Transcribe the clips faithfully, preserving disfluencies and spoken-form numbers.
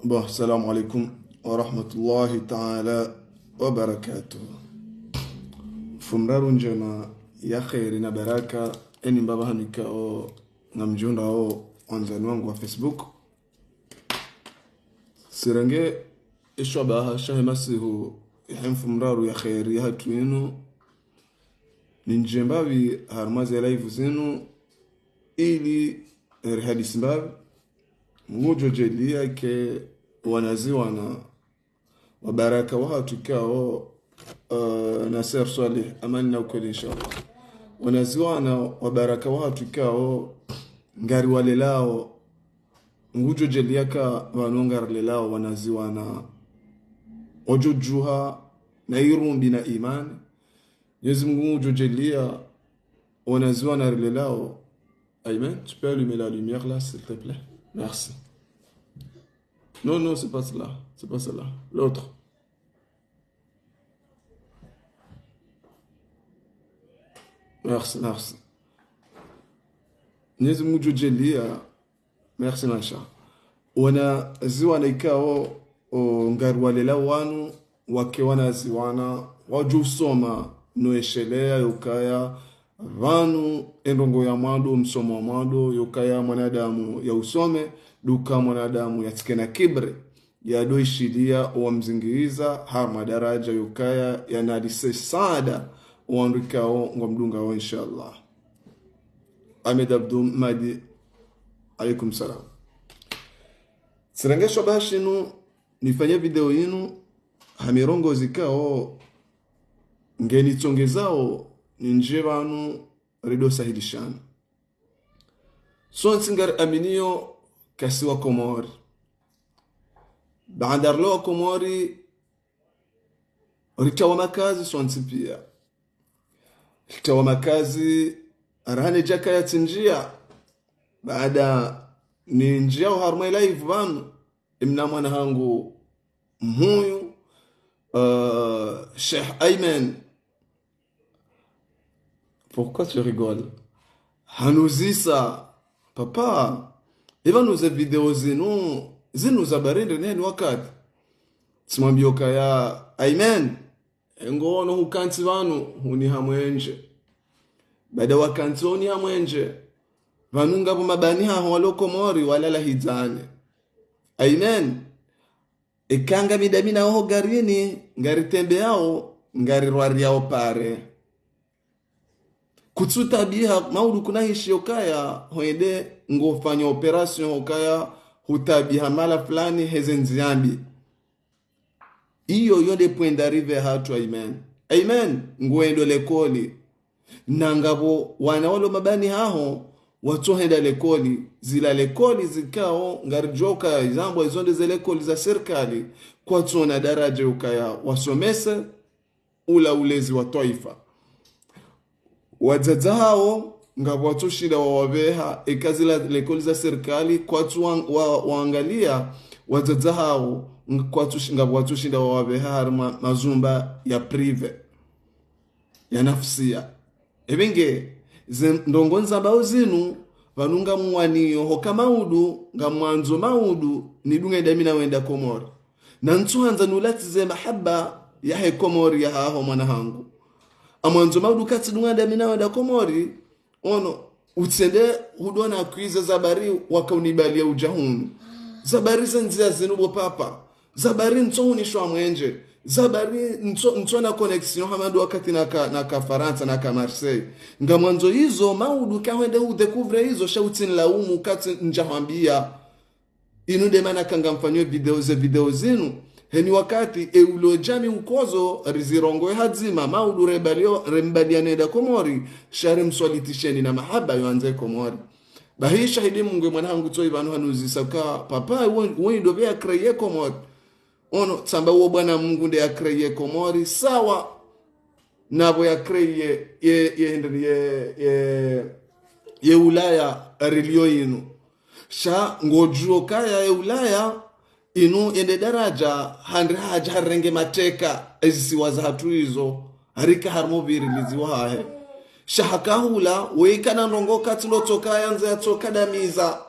Bon, salam alaikum wa rahmatullahi ta'ala wa barakatuh. Mfumraru ndjema ya kheri na baraka, enyi mbaba hanika o ngamdjundra o wandzani wangu wa Facebook. Sirenge ishwabaha shahe masihu yahe mfumraru ya kheri yahatru inu, nindjie mbapvi harumwa ze live zinu, ili rihadisi mbapvi, ngudjo djaaliya ke wanazioni wa baraka wahatru ikao, eh, Nasser Swaleh, amani na ukweli, inshallah. Wanazioni wa baraka wahatru ikao ngariwalelao, ngudjo djaaliya ka pvanu ngarilelao wanazioni wadjo djuha na irumbi na imani. Mwenyezi Mungu ngudjo djaaliya wanazioni rilelao. Ayman, tu peux allumer la lumière là, s'il te plaît? Merci. Non, non, c'est pas cela. C'est pas cela. L'autre. Merci, merci. Mwenyezi Mungu ngudjo djaaliya. Merci, ma chère. Wanazioni ikao, o, ngariwalelao wanu, wake wanazioni, wadjo usoma, no eshelea, yokaya, pvanu, endrongo ya mwando, msomo wa mwando, yokaya mwanadamu ya usome, ndo uka mwanadamu yatsike na kibri, yado ishiliya wamzingiza harumwa daraja yokaya yanalise saada wandru ikao ngwamdungao, inshallah. Ahmed Abdou Mahdi, alaikum salam. Sirenge ishwabaha shinu nifanye video yinu ha mirongozi ikao ngenitsongezao nindjie pvanu rido sahilishana. Sontsi ngariaminiyo ka si wa Komori. Baanda rilo wa Komori, ritawa makazi sontsi pia. Ritawa makazi, rahana djaka ya tsindjia. Baada nindjiao harumwa e live pvanu, emna mwana hangu mhuyu, euh, Sheikh Ayman. Pourquoi tu rigoles? Hanuzisa, papa, ipvanu ze video zinu, zinu za barindi neni wakati. Tsimwambia ukaya, Ayman, e ngono hukantsi pvanu, huniha mwenje. Baada wakantsi huniha mwenje, pvanu ngapvo mabani haho walo Komori, walala hidzane. Ayman, eka ngami ndami na oho garini, ngaritembeao, ngarirwariao pare. Kutsutabiha, maudu kuna hishi yokaya, hwende ngofanya opération hokaya, hutabiha mahala fulani heze ndziambi. Iyo yo nde point d'arrivée hatru, Ayman. Ayman, ngwendo lekoli. Na ngapvo wana walo mabani haho, watsohenda lekoli, zila lekoli zikao, ngaridjoka, izambwa izo nde ze lekoli za sirikali, kwatsona daraja ukaya, wasomese, ula ulezi wa twaifa. Wadzadze hawo, ngapvo watsoshinda wawapveha, eka zila lekoli za sirikali, kwatsu wa-, wa-, waangalia, wadzadze hawo, ng-, kwatsu-, ngapvo watsoshinda wawapveha harimwa mazumba ya privé, ya nafsia. Epvenge, ze ndrongo nizambao zinu, pvanu ngamwaniyo, hoka maudu, ngamwandzo maudu, nidunge ndami na wenda Komori. Na ntsuhandza nulatsize mahaba yahe Komori ya haho mwana hangu. Amwandzo maudu katsi dunga ndami na wenda Komori, ono, utsende hudona kwize zabari wakaunibalia udja hunu. Zabari ze ndzia zinu bo papa. Zabari ntso hunishwa mwenje. Zabari ntso, ntso na connexion hama ndo wakati naka, naka Farantsa, naka Marseille. Ngamwandzo izo, maudu kahwende hudécouvre izo, sha utsinilaumu, katsi ndjahwambia. Inu nde mana kangamfanyo video ze video zinu. Heni wakati, e ulo djami ukozo, rizirongoe hadzima, maudu rebalio, rembalia nenda Komori, sha rimswalitisheni na mahaba yo andze Komori. Bahi shahidi Mungu mwana hangu tsoyi pvanu hanuzisa ka, papa, wo, wo ndo pve ya créer Komori. Ono, tsamba wo bwana Mungu nde ya créer Komori, sawa, napvo ya créer ye, ye, ye, ye, ye Ulaya rilio inu. Sha ngodjuo kaya ye Ulaya inu yende daraja handri haja harenge mateka ezisiwa zahatru izo, harika harimo pviri liziwa hahe. Sha hakahula, weikana ndrongo katsi lo tsoka yandze ya tsoka damiza.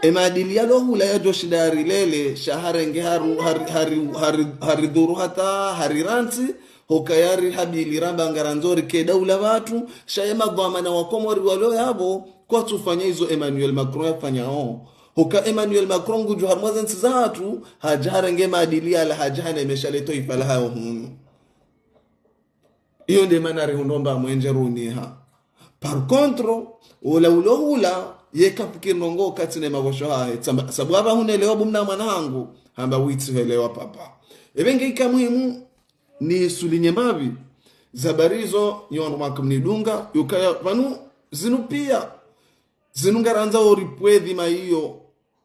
Emaadili yalo hula yadjoshinda yarilele, sha harenge haru-, hari-, hari-, hari-, haridhuru hata harirantsi, hoka yarihabili ramba ngarandzo rike daula pvatru, sha ye madhwamana wa Komori walo yapvo, kwatsufanya izo Emmanuel Macron yafanyao. Hoka Emmanuel Macron ngudjo harumwa ze ntsi zahatru, haja harenge maadili yala haja hanemesha le twaifa lahayo hunu. Iyo nde mana rihundro mba mwenje runiha. Par contre, ola ulo hula, ye kafikiri ndrongo katsi ne mavosho hahe. Tsamba, sabu apva hunelewa bo mna mwana hangu, hamba witsi helewa papa. Epvenge ika muhimu, ni souligner mbapvi, zabari izo, nyo wandru mwakamnidunga, yukaya pvanu, zinu pia, zinu ngarandzao ripvwedhi ma iyo,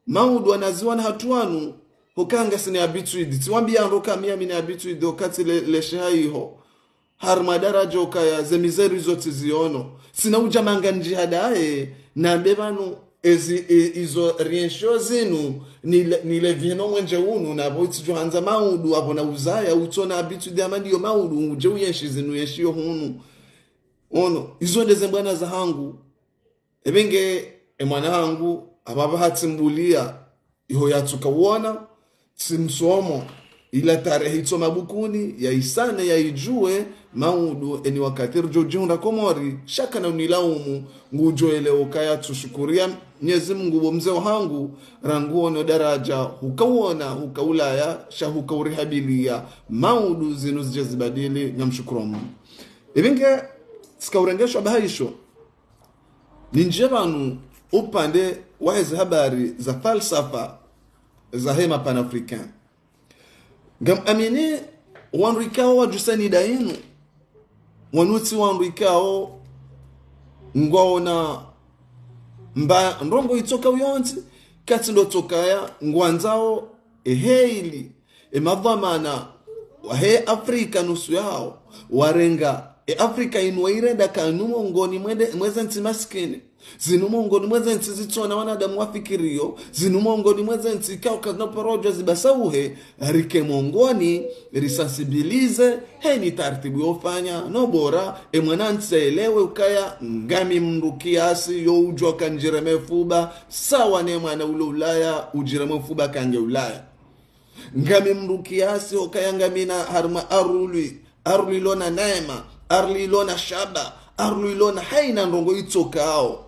maudu wanaziwa na hatru wanu, hoka ngasina habitude. Tsiwambia ndo ka mi ngamina habitude, hoka tsi le, leshe haiho. Harumwa daraja ukaya, ze misère izo tsiziono. Tsina udja manga ndjihadaye, nambe pvanu, ezi, i-, izo rienshio zinu, ni le, ni le vino mwenje unu, napvo itsidjo handza maudu, apvo na uzaya, utsona habitude hama ndiyo maudu, udje uyenshi zinu yenshio hunu. Ono, izo nde ze mbwana zahangu. Epvenge, e mwana hangu, apvapva hatsimbulia, iho yatsuka uona, tsi msomo, ila tarehi itso mabukuni, yaisane, yaidjuwe, maudu, eni wakati ridjo djihundra Komori, sha kana unilaumu, ngudjo elewa ukaya tsushukuria Mnyezi Mungu bo mze wahangu, rangu ono daraja, huka uona, huka Ulaya, sha huka urihabilia, maudu zinu zidje zibadili, ngamshukuru Mungu. Epvenge, tsika urengeshwa bahaisho, nindjie pvanu upande waheze habari za falsafa zahe ma panafricain. Ngamamini wandru ikao wadjuse nida inu, wanu tsi wandru ikao ngwaona mba ndrongo itsoka uyontsi, katsi ndo tsokaya ngwandzao eheili, e madhwamana wahe Afrika nusu yawo, warenga e Afrika inu wairenda kanu mongoni mwende, mweze ntsi masikini. Zinu mongoni mweze ntsi zitsona wanadamu wafikiriyo, zinu mongoni mweze ntsi ikao kazina paro djo zibasauhe, rike mongoni, risensibilize, heni tartibu yofanya, no bora, e mwanantsi elewe ukaya, ngami mndru kiasi, yo udjo kandjire mefuba, sawa ne mwana ulo Ulaya, udjire mefuba kange Ulaya. Ngami mndru kiasi, okaya ngamina harumwa arlwi, arlwi ilona neema, arlwi ilona shaba, arlwi ilona haina ndrongo itsokao.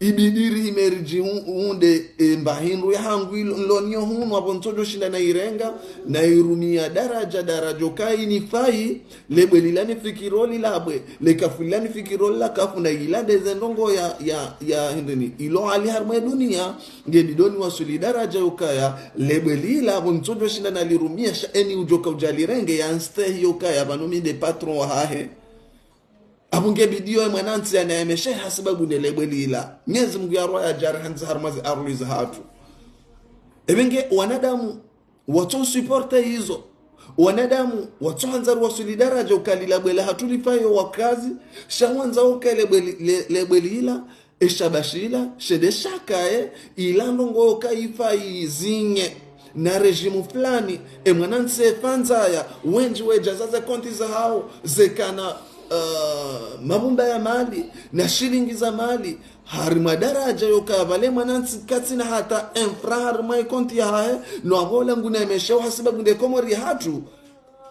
Ibidi rihime ridji un-, unde, e, mba hindru yahangu ilo-, nloniyo hunu, apvo ntsodjo shinda nairenga, nairumia daraja, daraja okaya inifai, lebwe lila nifikiro lilabwe, lekafu lila nifikiro lilakafu, na ila ndeze ndrongo ya, ya, ya hindrini. Ilo hali harumwa e dunia, ngebidi niwaswili daraja yokaya, lebwe lila, apvo ntsodjo shinda nalirumia, sha eni udjoka udjalirenge, yanstehi yokaya, pvanu mi nde patron wahahe. Apvo ngebidi yo e mwanantsi yanaemeshe hasibabu ne lebwe lila. Mwenyezi Mungu yarwa yadjari handzi harumwa ze arlwi zahatru. Ebe nge wanadamu watso supporte izo. Wanadamu watso handza riwaswili daraja uka lilabwe lahatru lifayo wakazi, sha wandza uka lebwe li-, le-, lebwe lila, e shaba shila, shende shakaye, ila ndrongo yoka ifa izinge, na régime fulani, e mwanantsi efa ndzaya, wendji wedja za ze konti zahao, zekana, eh, mabumba ya mali, na shilingi za mali, harumwa daraja yokaya pvale mwanantsi katsina hata un franc harumwa e konti yahahe, no apvo ola ngunemesheo hasibabu nde Komori yahatru.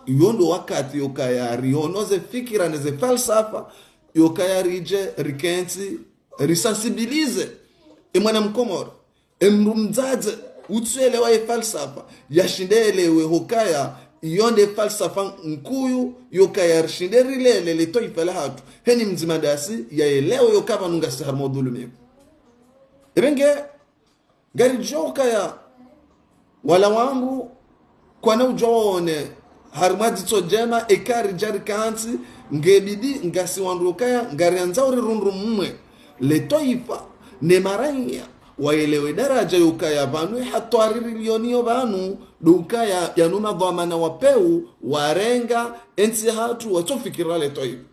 Iyo ndo wakati yokaya riono ze fikira ne ze falsafa, yokaya ridje, rikentsi, risensibilize. E mwana mkomori, e mndru mdzadze, utsuelewa ye falsafa, yashinde elewe hokaya, iyo nde falsafa nkuu, yokaya rishinde rilele le twaifa lahatru. Heni mdzima ndasi, yaelewe yokaya pvanu ngasi harumwa udhulumiwa. Ebe nge, ngaridjo kaya, wala wangu, kwana udjo waone, harumwa dzitso djema, eka ridja rikantsi, ngebidi, ngasi wandru yokaya, ngariandza uri rundru mumwe, le twaifa, ne maraiya, waelewe daraja yokaya pvanu, e hatwari rilio niyo pvanu, ndo ukaya, yanu madhwamana wapveu, warenga, entsi yahatru, watsofikira le twaifa.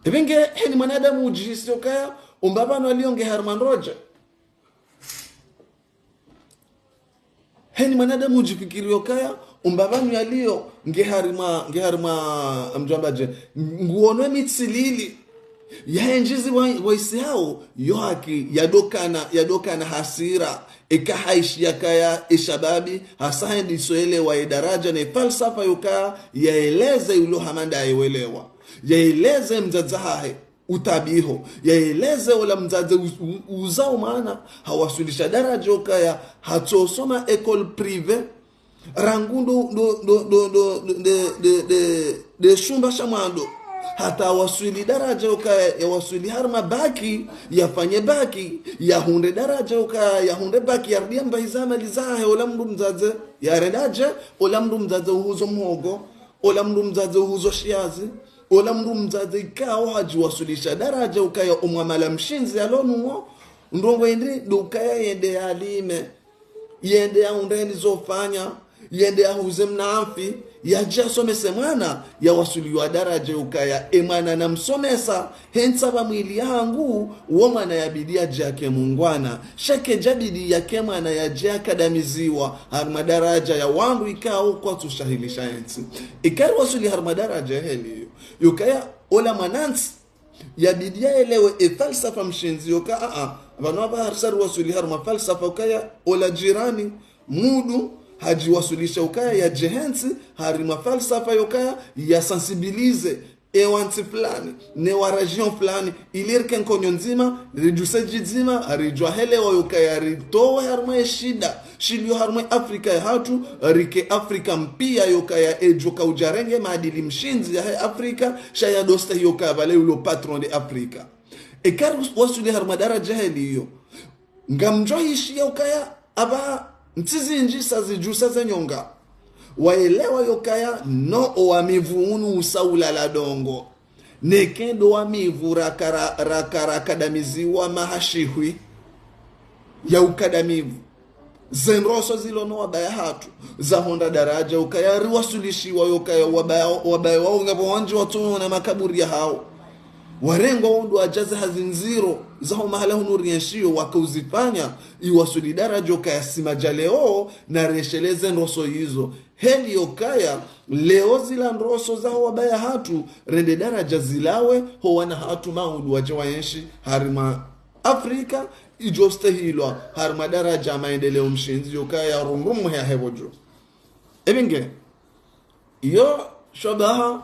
Ebe nge, heni mwanadamu udjihisi yokaya, umba pvanu alio nge harumwa ndrodja. Heni mwanadamu udjifikiri yokaya, umba pvanu yalio, nge harumwa, nge harumwa, amdjwamba dje, nguono mitsilili. Yaendjizi wa, waisi hao, yo haki, yadokana, yadokana hasira, eka haishi yakaya, e shababi, hasa hendi soelewa e daraja, ne falsafa yokaya, yaeleze ulo hama nda yewelewa. Yaeleze mdzadze hahe. Utabiho. Yaeleze ola mdzadze u-, u-, uzao mwana, hawaswilisha daraja yokaya, hatsosoma école privée, rangu ndo, ndo, ndo, ndo, ndo, nde, nde, nde, nde shumba sha mwando. Hata waswili daraja yokaya, yawaswili harumwa baki, yafanye baki, yahundre daraja yokaya, yahundre baki, yarudi yambahiza mali zahe, ola mndru mdzadze, yarenda dje, ola mndru mdzadze uhuzo mhogo, ola mndru mdzadze uhuzo shiazi, ola mndru mdzadze ikao hadjiwaswilisha daraja ukaya umwamala mshindzi yalo nuwo, ndrongo indri ndo ukaya yende yalime, yende yahundre heni zofanya, yende yahuze mnamfi, yadje yasomese mwana, yawaswiliwa daraja ukaya e mwana namsomesa, hentsi pva mwili yahangu, wo mwana yabidi yadje yake mungwana. Sha kedjabidi yake mwana yadje yakadamiziwa, harumwa daraja ya wandru ikao kwatsushahilisha entsi. Eka riwaswili harumwa daraja heli iyo. Yokaya ola mwanantsi, yabidi yaelewe e falsafa mshindzi yoka, a, a, pvanu apva harisa riwaswili harumwa falsafa yokaya ola jirani, mndru, hadjiwaswilisha ukaya yadje hentsi, harumwa falsafa yokaya, yasensibilize, e wantsi fulani, ne wa région fulani, ili rike nkonyo ndzima, ridjuse djidzima, ridjwahelewa yokaya ritowe harumwa e shida, shilio harumwa Afrika yahatru, rike Afrika mpia yokaya edjoka udjarenge maadili mshindzi yahe Afrika, sha yadostehi yokaya pvale ulo patron de Afrika. Eka riwaswili harumwa daraja heli iyo. Ngamdjohishiya ukaya, apva ntsi zindji sa zidjusa ze nyonga. Waelewa yokaya, no owamivu unu usa ulala dongo. Neke ndo wamivu raka ra-, raka rakadamiziwa maha shihwi ya ukadamivu. Ze ndroso zilo no wabaya hatru, zahundra daraja ukaya riwaswilishiwa yokaya wabaya, wabaya wao ngapvo wandji watsoona makaburi yahao. Warengwa wandru wadjaze hazi ndziro zaho mahala hunu rienshio wakauzifanya, iwaswili daraja ukaya si madja leo na resheleze ndroso izo. Heli yokaya, leo zila ndroso zaho wabaya hatru, rende daraja zilawe ho wana hatru maudu wadje waenshi harimwa Afrika, idjo stehilwa harimwa daraja maendeleo mshindzi yokaya rundumu ya hevo dju. Ebinge, iyo shwabaha,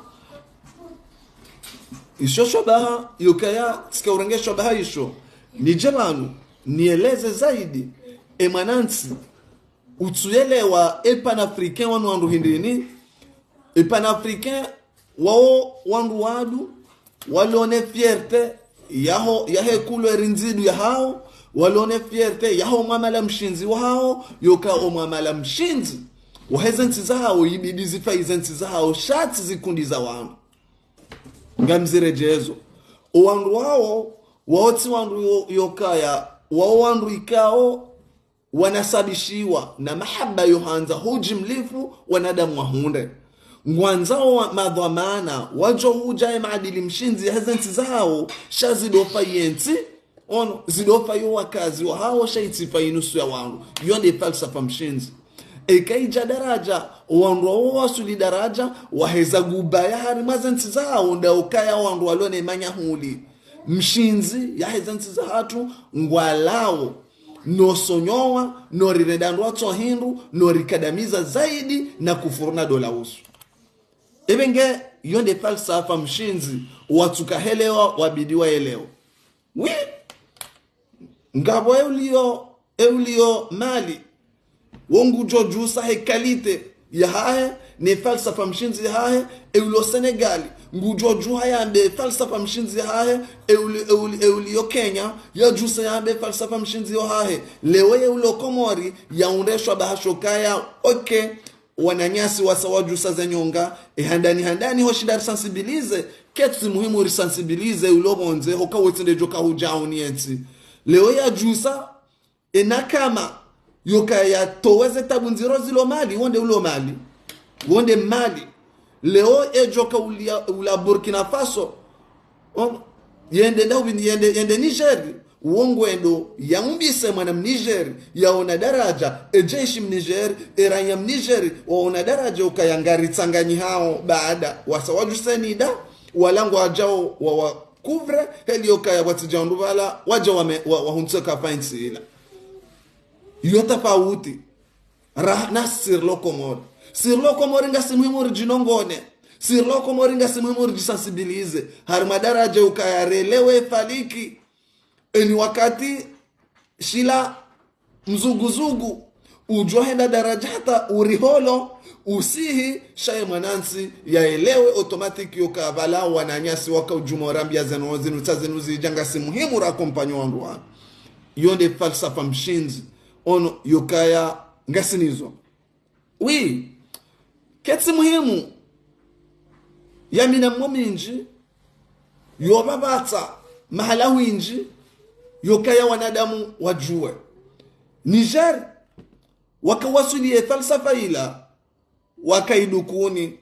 isho shwabaha, yokaya tsika urenge shwabaha isho. Nidje pvanu, nieleze zaidi, e mwanantsi, utsuyelewa e panafricain wanu wandru hindrini, e panafricain wao wandru wadu, walone fierté yaho, yahe couleur ndzidu yahao, walone fierté yaho mwamala mshindzi wahao, yoka o mwamala mshindzi waheze ntsi zahao, ibidi zifayi ze ntsi zahao, sha tsi zikundi za wandru. Ngamziredjezo. O wandru wao, wao tsi wandru yo-, yokaya, wao wandru ikao, wanasabishiwa na mahaba yohandza hudjimlifu wanadamu wahundre. Ngwandzao wa-, madhwamana, wadjo hudja ye maadili mshindzi yaheze ntsi zahao, sha zidofa yentsi, ono, zidofa yo wakazi wahao, sha itsifa inusu ya wandru. Iyo nde falsafa mshindzi. Eka idja daraja, wandru wao waswili daraja, waheza gubaya harimwa ze ntsi zahao, nda ukaya wandru walone manyahuli. Mshindzi yaheze ntsi zahatru, ngwalao, no sonyowa, no rirenda ndrwa tso hindru, no rikadamiza zaidi, na kufuru na dola usu. Ebinge, iyo nde falsafa mshindzi, watsuka helewa, wabidi waelewe. Oui, ngapvo e ulio, e ulio Mali, wo ngudjo djusa he qualité yahahe, ne falsafa mshindzi yahahe, e ulio Senegali, ngudjo djuha yambe falsafa mshindzi yahahe, e uli-, e uli-, e ulio Kenya, yadjuse yambe falsafa mshindzi yahahe. Leo ye ulio Komori, yaundre shwabaha shokaya, ok, wananyasi wasa wadjusa ze nyonga, e handani handani ho shinda risensibilize, ketsi muhimu risensibilize, ulio pvondze, hoka wetsi nde djoka hudja auni yentsi. Leo yadjusa, ena kama, yoka yatowe ze tabu ndziro zilo Mali, wo nde ulo Mali. Wo nde Mali. Leo edjoka ulia, ula Burkina Faso. Ono, yende nda ubini, yende, yende Niger. Wo ngwendo, yaumbise mwana Mniger, yaona daraja, e jeshi Mniger, e ranya Mniger, waona daraja ukaya ngari tsanganyihao baada, wasa wadjuse nida, wala ngwadjao, wa, wa, couvre, heli yokaya watsidja wandru pvala, wadja wame-, wa, wahuntse ka fainsi ila. Iyo tafauti. Ra-, na sirlo Komori. Sirlo Komori ngasi muhimu ridjinongone. Sirlo Komori ngasi muhimu ridjisensibilize. Harimwa daraja ukaya relewe faliki. Eni wakati shila mzuguzugu, udjo henda daraja hata uriholo, usihi, sha ye mwanantsi, yaelewe automatique yoka pvala wananyasi waka udjuma urambia zenu, zinu tsa zinu zidja ngasi muhimu ra kompanyo wandru wanu. Iyo nde falsafa mshindzi, ono yokaya ngasi nizo. Oui, ketsi muhimu, ya minamo mindji, yo pvapvatsa mahala hwindji, yokaya wanadamu wadjuwe. Niger, waka waswili ye falsafa ila, waka idukuni.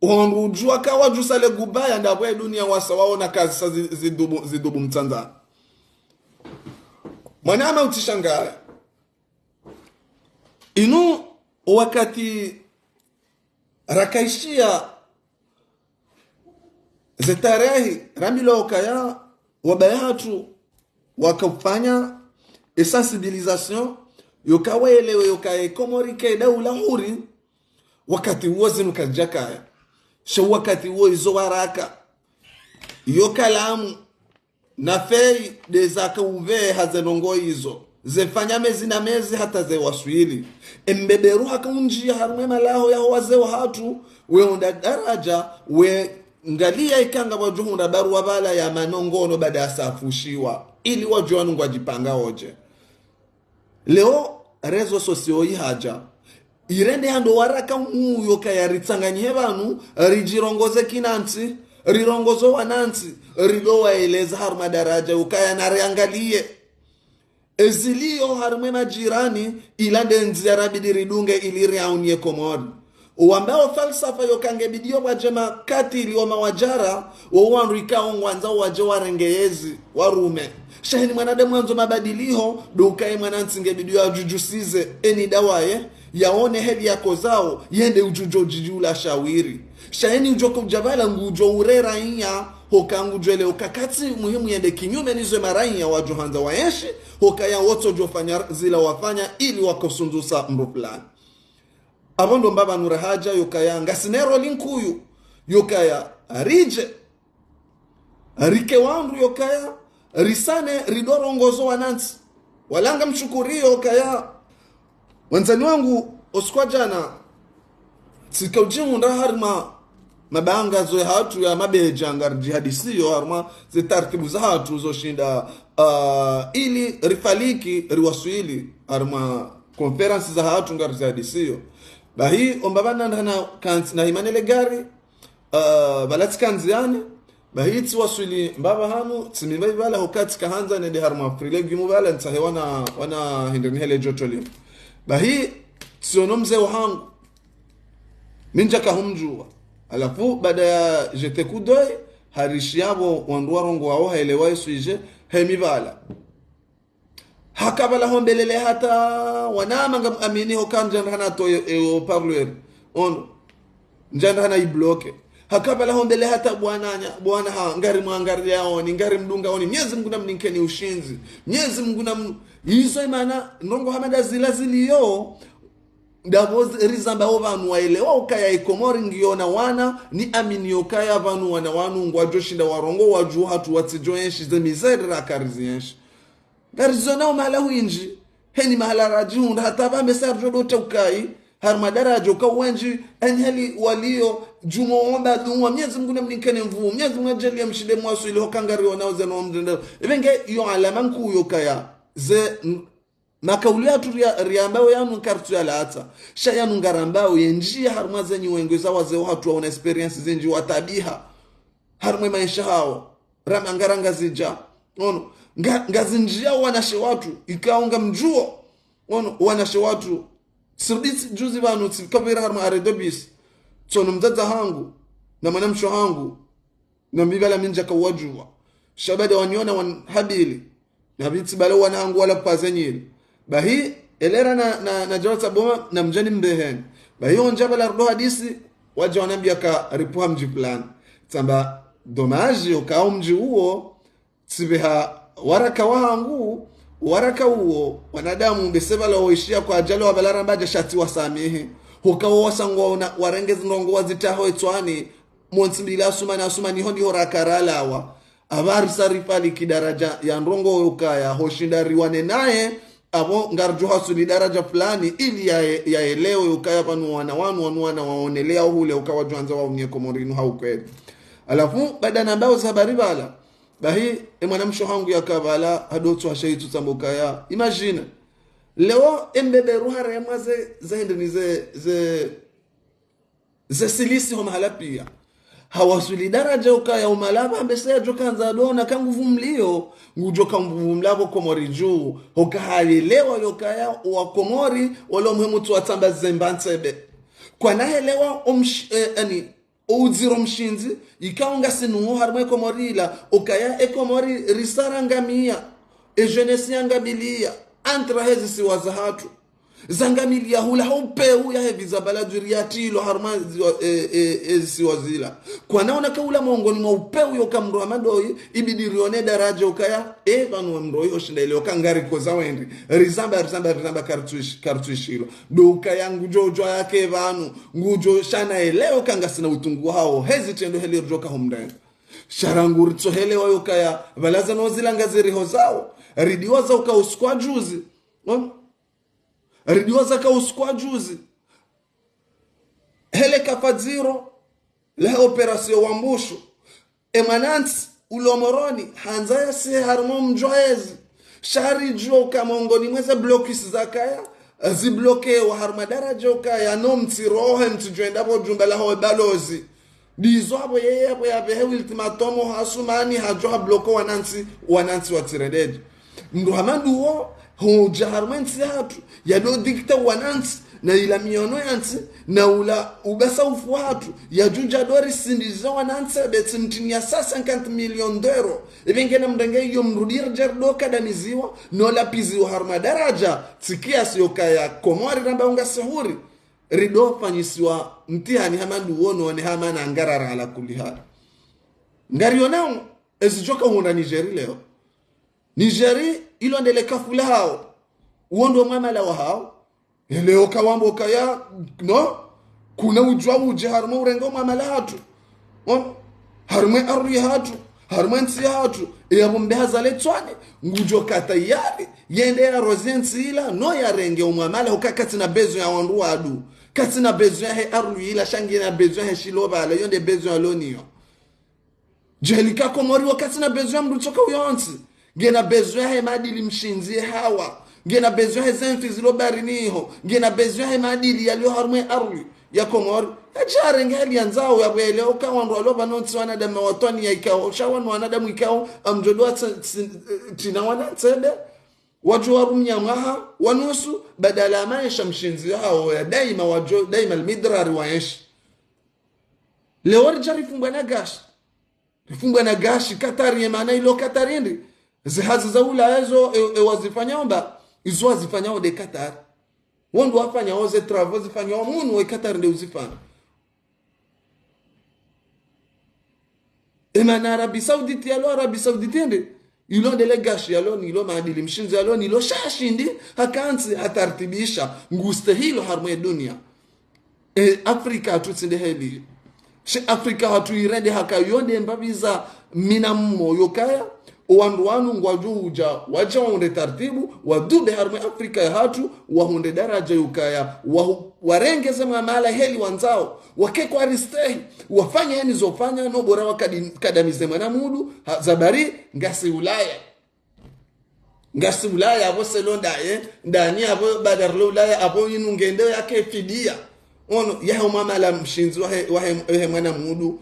Ohondru udjuwa ka wadjusa le gubaya ndapvo e dunia wasa waona kazi sa zi-, zidubu, zidubu mtsandza. Mwana ama utsishangaya. Inu wakati rakaishiya ze tarehi, rambilwa okaya wabaya hatru wakafanya e sensibilisation, yoka waelewe yoka e Komori ke daula huru, wakati uwo zinu kazidjakaya. Sha wakati uwo izo waraka, iyo kalamu, na feuille de zaka uveha ze ndrongo izo. Zefanya mezi na mezi hata zewaswili. Embeberu haka undjia harumwa e malaho yaho wazee wahatru, weunda daraja, we ngaliya ikao ngwadjo hundra baruwa pvala ya manongono baada ya safushiwa. Ili wadjuwe wanu ngwadjipanga odje. Leo, réseaux sociaux ihadja. Irende hando waraka uyo kaya ritsanganyihe pvanu, ridjirongoze kinantsi, rirongoze wanantsi, rido waeleza harumwa daraja ukaya nariangaliye. Ezilio harumwa e majirani, ila nde ndzia rabidi ridunge ili riauniye Komori. Wambao falsafa yoka ngebidiyo wadje makatili wa mawadjara, wo wandru ikao ngwandzao wadje warenge yezi, warume. Sha heni mwanadamu yandzo mabadiliho, ndo ukaye mwanantsi ngebidiyo yadjudjusize, eni dawaye, yaone heli yakozao, yende udjudjo djidjula shawiri. Sha heni udjo ka udja pvala ngudjo urera iya, hoka ngudjo ele uka katsi muhimu yende kinyume nizo maraiya wadjo handza waenshi, hoka ya wotsodjo fanya zila wafanya ili wakosundzusa mdru fulani. Apvo ndo mbapvi nura haja yokaya, ngasi ne roli nkuu, yokaya, ridje, rike wandru yokaya, risane, ridorongozo wanantsi. Wala ngamshukuriyo yokaya, wandzani wangu, osiku wa djana, tsika udjihundra harimwa mabanga zo hatru ya mabedja ngaridjihadisiyo, harimwa ze taratibu za hatru zo shinda, ah, ili rifaliki, riwaswili, harimwa konferansi za hatru ngaridjihadisiyo. Bahi, omba pvanu ndrahana kantsi na himane le gari, ah, pvala tsikandzi yani, bahi tsiwaswili mbapvi hanu, tsimimba ipvala hoka tsika handza nende harimwa fruits et légumes pvala, ntsahe wana, wana hindri nihele djoto linu. Bahi, tsiono mze wahangu, mi ndjaka humdjuwa. Halafu, baada ya jeter coup d'œil, harishi yapvo wandru warongoao haelewa ye sujet, hemi pvala. Haka pvala hombelele hata wanama ngamwamini hoka ndjandra hana to e, e, o parleur. Ono. Ndjandra hana ibloke. Haka pvala hombele hata bwana nya, bwana ha, ngarimwangariyaoni, ngarimdungaoni. Mnyezi Mngu namnikeni ushindzi. Mnyezi Mngu nam-, izo imana, ndrongo hama nda zila ziliyo, ndapvo zi-, rizambao pvanu waelewa ukaya Ikomori ngiyo na wana, niamini yokaya pvanu wana wanu ngwadjo shinda warongowe wadjuwa hatru watsidjo enshi ze misère raka rizienshi. Ngarizonao mahala hwindji, heni mahala radjihundra, hata pvambe sa ridjo dota ukayi, harimwa daraja uka wendji, enyi heli waliyo, djumwa womba duwa, Mnyezi Mngu namnikeni nvuu, Mnyezi Mngu nadjaliye mshinde mwaswili, hoka ngarionao zeno mdrenda. Ipvenge iyo alama nkuu yokaya, ze n-, makauli hatru ria-, riambao yanu nkaritsu yalatsa. Sha yanu ngarambao ye ndjiya harimwa ze nyiwengo za wazee hatru waona expérience zindji watabiha. Harimwa maesha hawo. Rama ngara Ngazidja. Ono. Nga-, Ngazidja wanashe watru. Ikao ngamdjuwo. Ono. Wanashe watru. Sirudi tsi-, juzi pvanu tsika pvira harimwa arrêt de bus. Tsiono mdzadze hangu. Na mwanamshe hangu. Na mi pvala mi ndjaka uwadjuwa. Sha baada waniona wanhabili. Na pvi tsi pvala wana hangu wala pvaze nyili. Bahi, elera na, na, na djawa tsa boma, na mdjani mbeheni. Bahi ondja pvala rudo hadisi, wadja wanambia ka ripvuha mdji fulani. Tsamba, dommage, okao mdji uwo, tsipveha waraka wahangu, waraka uwo, wanadamu mbese pvala woishiya kwa ajali wa pvala ramba dja sha tsiwasamihi. Hoka wo wasangwa una, warenge zindrongo wazitaho etswani, montsi mbili Asumani, Asumani ho ndiho raka ralawa. Apva risa rifaliki daraja ya ndrongo yokaya, hoshinda riwane naye, apvo ngaridjo haswili daraja fulani, ili ya, yaelewe yokaya pvanu wana wanu, wanu wana waonelea uhule uka wadjwandza waunye Komori inu ha ukweli. Halafu, baada nambao za habari pvala, bahi, e mwanamshe hangu yaka pvala, hadotso hasha itsu tsamba ukaya. Imagine, leo embeberu haremwa ze, ze hindri ni ze, ze, ze silisi ho mahala pia. Hawaswili daraja ukaya umalapva mbese yadjo kandza dona ka nguvu mliyo, ngudjo ka nguvu mlapvo Komori dju, hoka hayelewa yokaya wa Komori, wala muhimu tsu watsamba zemba ntsebe. Kwana helewa omsh-, eh, ani, oudziro mshindzi, ikao ngasi nuwo harimwa Komori ila, ukaya e Komori risarangamiya, e jeunesse yangabiliya, entre hezi siwa za hatru. Zangamiliya hula ha upvewu yahe viza baladwiri yatrilwa harumwa ziwa, e, e, e, zisiwa zila. Kwana ona ka ula mongoni mwa upvewu yoka mdru hama ndoyi, ibidi rione daraja ukaya, e, pvanu wa mdru oyi hoshinda ile yoka ngarikoza wendri. Rizamba, rizamba, rizamba kartwish-, kartwishilwa. Ndo ukaya ngudjo djwa yake pvanu, ngudjo shana ele yoka ngasina utungu hawo, hezi trendo heli ridjoka homdrenga. Sha rangu ritsohelewa yokaya, pvala zanu zila ngaziriho zawo, ridiwaza uka usiku wa juzi. Ridjuwa zaka usiku wa juzi. Hele kafadziro, lehe opération Wambushu. E mwanantsi, ulo Moroni, handza yasihe harumwa mdji wa ezi. Sha ridjuwa uka mongoni mweze blocus zakaya, ziblokewa harumwa daraja ukaya, no mtsi rohe mtsi djwenda pvo djumba laho e balozi. Ndizo apvo yeye apvo yapvehe ultimatum ha Asumani hadjo ha bloquer wanantsi, wanantsi watsirendeje. Mndru hama nduwo, hudja harumwa entsi yahatru, yado dicter wanantsi, Na ila mihono ya ntsi, na ula ubesa ufu hatru, yadjudja ndo risindidze wanantsi be tsi mtini ya cent cinquante millions d'euros. Ebe ngena mrenge iyo mrudi ridje ndo kadamiziwa, no lapviziwa harumwa daradja, tsi kiasi yokaya Komori ramba unga sihuri. Rido fanyisiwa mtihani hama ndo wono wane hama na ngarara ala kulli hali. Ngarionao, ezidjoka hundra Nigeria leo. Nigeria, ilo ndele kafu lahawo. Uwo ndo mwamala wahawo. Eleo kawambo kaya, no? Kuna udjwa udje harumwa urenge mwamala hatru. On, harumwa ardhwi hatru, harumwa ntsi hatru. Eya bo mbe hazale tswane, ngudjo ka tayari, yende yaroze ntsi ila, no yarenge umwamala, huka katsina besoin ya wandru wadu. Katsina besoin yahe ardhwi ila, sha ngena besoin yahe shilo bala, yo nde besoin yaloniyo. Djeli ka Komori wo katsina besoin ya mndru tsoka uyontsi. Ngena besoin yahe madili mshindzi ye hawa. Ngena besoin yahe zemfi zilo baharini ho. Ngena besoin yahe madili yalio harumwa ardhwi ya Komori. Yadje yarenge hali yandzao ya bwele oka wandru walo pvanu ntsi wanadamu watwani ya ikao. Sha wanu wanadamu ikao, amdjo ndo wa tsi-, tsi-, tsina wanantsi be. Wadjo warumia mwaha, wa nusu, badala ya maesha mshindzi yahawo ya daima wadjo, daima almidrari waenshi. Leo ridja rifumbwa na gashi. Rifumbwa na gashi, Katari ye mana ilo Katari ndi. Ze hazi za Ulaya ezo, e, e wazifanyao mba, izo wazifanyao nde Katari. Wo ndo wafanyao ze travaux zifanyao munu we Katari nde uzifanya. Emana Arabie Saoudite yalo, Arabie Saoudite nde, ilo ndele gashi yalo, nilo madili mshindzi yalo, nilo shashindi, hakantsi, hatartibisha, ngustehilo harumwa ye dunia. E, Afrika hatru tsi nde heli. She Afrika hatru irende haka yo nde mbapvi za mina mmo yokaya, o wandru wanu ngwadjo udja, wadja wahundre tartibu, wadube harumwa Afrika ya hatru, wahundre daradja yokaya, wahu-, warenge ze mwamala heli wandzao, wake kwa ristehi, wafanye yani zofanya, no bora wakadi-, kadamize mwana mndru, ha, zabari, ngasi Ulaya. Ngasi Ulaya, apvo selo ndaye, ndani apvo badar lo Ulaya, apvo inu ngende yake fidia. Ono, yahe umwamala mshindzi wahe, wahe, wahe mwana mndru.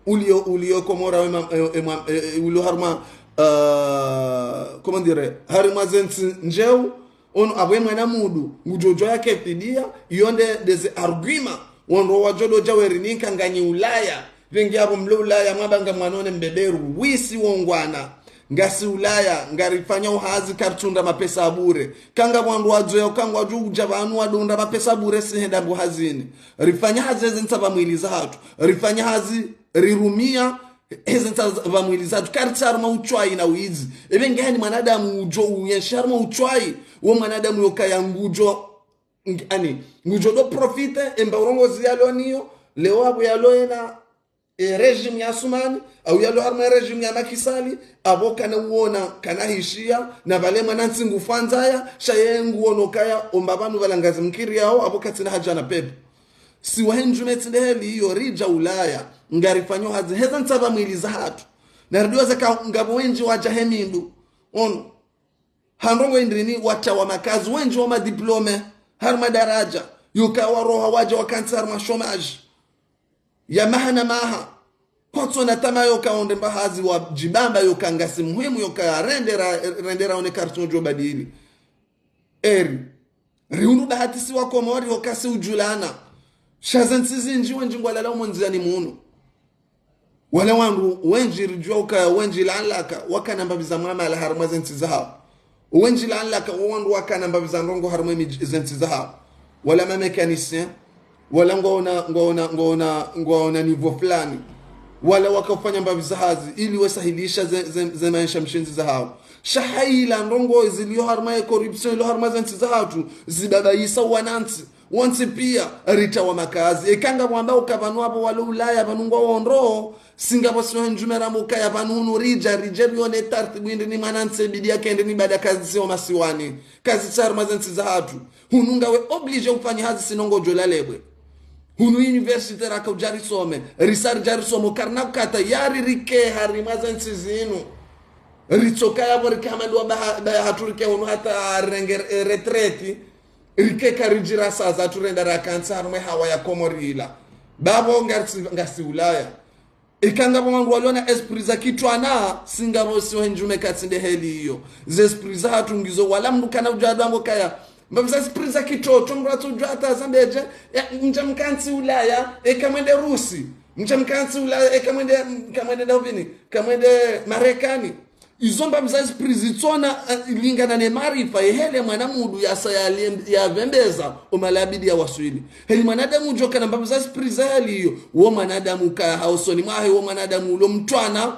Ulio, ulio Komora we ma-, e, e, mwa-, e, e, ulio harumwa, euh, comment dire, harumwa zentsi ndjeu. Ono, apvo ye mwana mndru, ngudjo djuwa yake fidia, iyo nde, nde ze argument. Wandru wadjo ndo dja weri ninka nganyi Ulaya. Pvengi apvo mlo Ulaya, mwabanga mwanone mbeberu, wisi wongwana. Ngasi Ulaya, ngarifanyao hazi karitsundra mapesa bure. Kanga wandru wadzoya uka ngwadjo udja pvanu wadundra mapesa bure si hwenda mbu hazini. Rifanya hazi heze ntsa pvamwili za hatru. Rifanya hazi rirumia heze ntsa pvamwili za hatru. Karitsi harumwa utswayi na widzi. Ebe ngani mwanadamu udjo uyenshi harumwa utswayi. Wo mwanadamu yokaya ngudjo Ng-, ani, ngudjo ndo profite, emba urongozi yalo niyo, leo apvo yalo ena, e, régime ya Assoumani, au yalo harumwa régime ya Macky Sall, apvo kana uona, kana hishiya, na pvale mwanantsi ngufwandzaya, sha ye nguono kaya, omba pvanu pvala ngazi mkiri yao, apvo katsina hadja na pepvo. Si wahe ndjume tsi nde heli iyo, ridja Ulaya, ngarifanyao hazi, heze ntsa pvamwili za hatru. Na ridiwa zaka ngapvo wendji wadja he mindu. Ono. Ha ndrongoo indrini watrawa makazi, wendji wa madiplômé, harumwa daradja, yoka waroha wadja wakantsi harumwa chômage ya maha na maha. Kwatsona tama yoka wahundre mba hazi wadjibamba yoka ngasi muhimu yoka rendera, rendera one kartsi ngodjo badili. Eri. Rihundru bahati si wa Komori yoka si udjulana. Sha zentsi zindji wendji ngwalala umo ndziani munu. Wala wandru wendji ridjuwa ukaya wendji laanlaka wakana mbapvi za mwamala harumwa zentsi zahao. Wendji laanlaka wo wandru wakana mbapvi za ndrongoo harumwa emidji, zentsi zahao. Wala ma mécanicien, wala ngwaona, ngwaona, ngwaona, ngwaona niveau fulani. Wala wakafanya mbapvi za hazi, ili wesahilisha ze, ze, ze maesha mshindzi zahao. Sha hayila ndrongoo zilio harumwa ye corruption, ilio harumwa zentsi zahatru, zibabaisa wanantsi. Wontsi pia, ritrawa makazi. Eka ngapvo wamba uka pvanu apvo walo Ulaya, pvanu ngwawo ndro, si ngapvo si wahe ndjume ramba ukaya pvanu hunu ridja, ridje rione tartibu indrini mwanantsi bidi yakende ni baada kazi si wa masiwani. Kazi tsi harumwa zentsi zahatru. Hunu ngawe obligé ufanye hazi sinon ngodjo lalebwe. Hunu université raka udja risome, risa ridja risome, karina kata yari rike harumwa zentsi zinu. Ritsokaya pvo rike hama ndo wa baha, baha hatru rike hunu hata renge, eh, retraite. Rike karidjira saza turenda rakantsi harumwa ye hawa ya Komori ila. Bapvo ngasi, ngasi Ulaya. Eka ngapvo wandru waliona esprit za kitrwana, si ngapvo si wahe ndjume katsi nde heli iyo. Ze esprit zahatru ngizo wala mndru kana udja adwango kaya, Mbapvi za esprit za kitoto, mndru atsudjuwa hata zambedje, ya, mdja mkantsi Ulaya, eka mwende Rusi. Mdja mkantsi Ulaya, eka mwende, kamwende ndahupvini, kamwende Marekani. Izo mbapvi za esprit zitsona, eh, lingana ne maarifa, yeheli mwana mndru yasa ya lien-, ya vembeza, omala abidi ya waswili. Heli mwanadamu udjo kana mbapvi za esprit za hali iyo, wo mwanadamu kaya hosoni mwahe, wo mwanadamu ulo mtwana,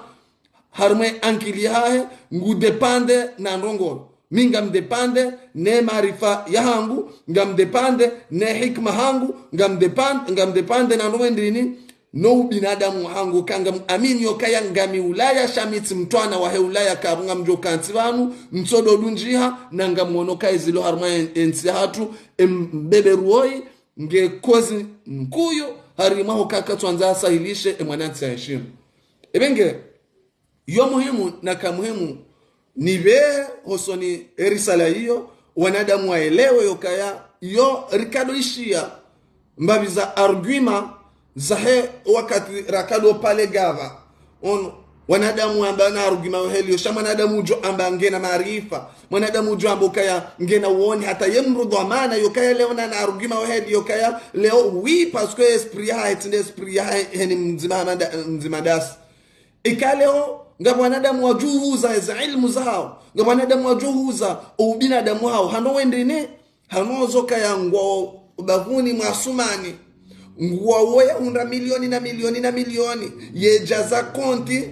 harumwa ye ankili yahahe, ngu dépendre na ndrongoo. Mi ngam dépendre ne maarifa yahangu, ngam dépendre ne hikima hangu, ngam dépendre, ngam dépendre na ndrongoo ndrini, no ubinadamu hangu, ka ngam amini yokaya ngami Ulaya sha mi tsi mtwana wahe Ulaya, kapvo ngamdjo kantsi pvanu, ntsodo dundjiha, na ngamono kaya zilo harumwa en-, entsi yahatru, embeberu woyi, nge kozi nkuu, harimwa hukaya katsuandza asahilishe, emwanantsi ya heshimu. Ebe nge, yo muhimu na ka muhimu, nipve hosoni erisala iyo, wanadamu waelewe yokaya, yo rikado ishiya, mbapvi za argument zahe wakati rakado pale gava. Ono, wanadamu amba na argument weheli, yo sha mwanadamu udjo amba ngena maarifa, mwanadamu udjo amba ukaya ngena uoni, hata ye mndru dhwamana, yokaya leo na, na argument weheli, yokaya leo, oui, parce que esprit yahahe tsi nde esprit yahahe, heni mdzima mada-, mdzima dasi. Ika leo, ngapvo wanadamu wadjuhuza eze ilmu zahawo, ngapvo wanadamu wadjuhuza ubinadamu hawo, hando wendrini, hano zo kaya ngwao bapvuni mwa Asumani, ngwao yahundra milioni na milioni na milioni, yedjaza konti,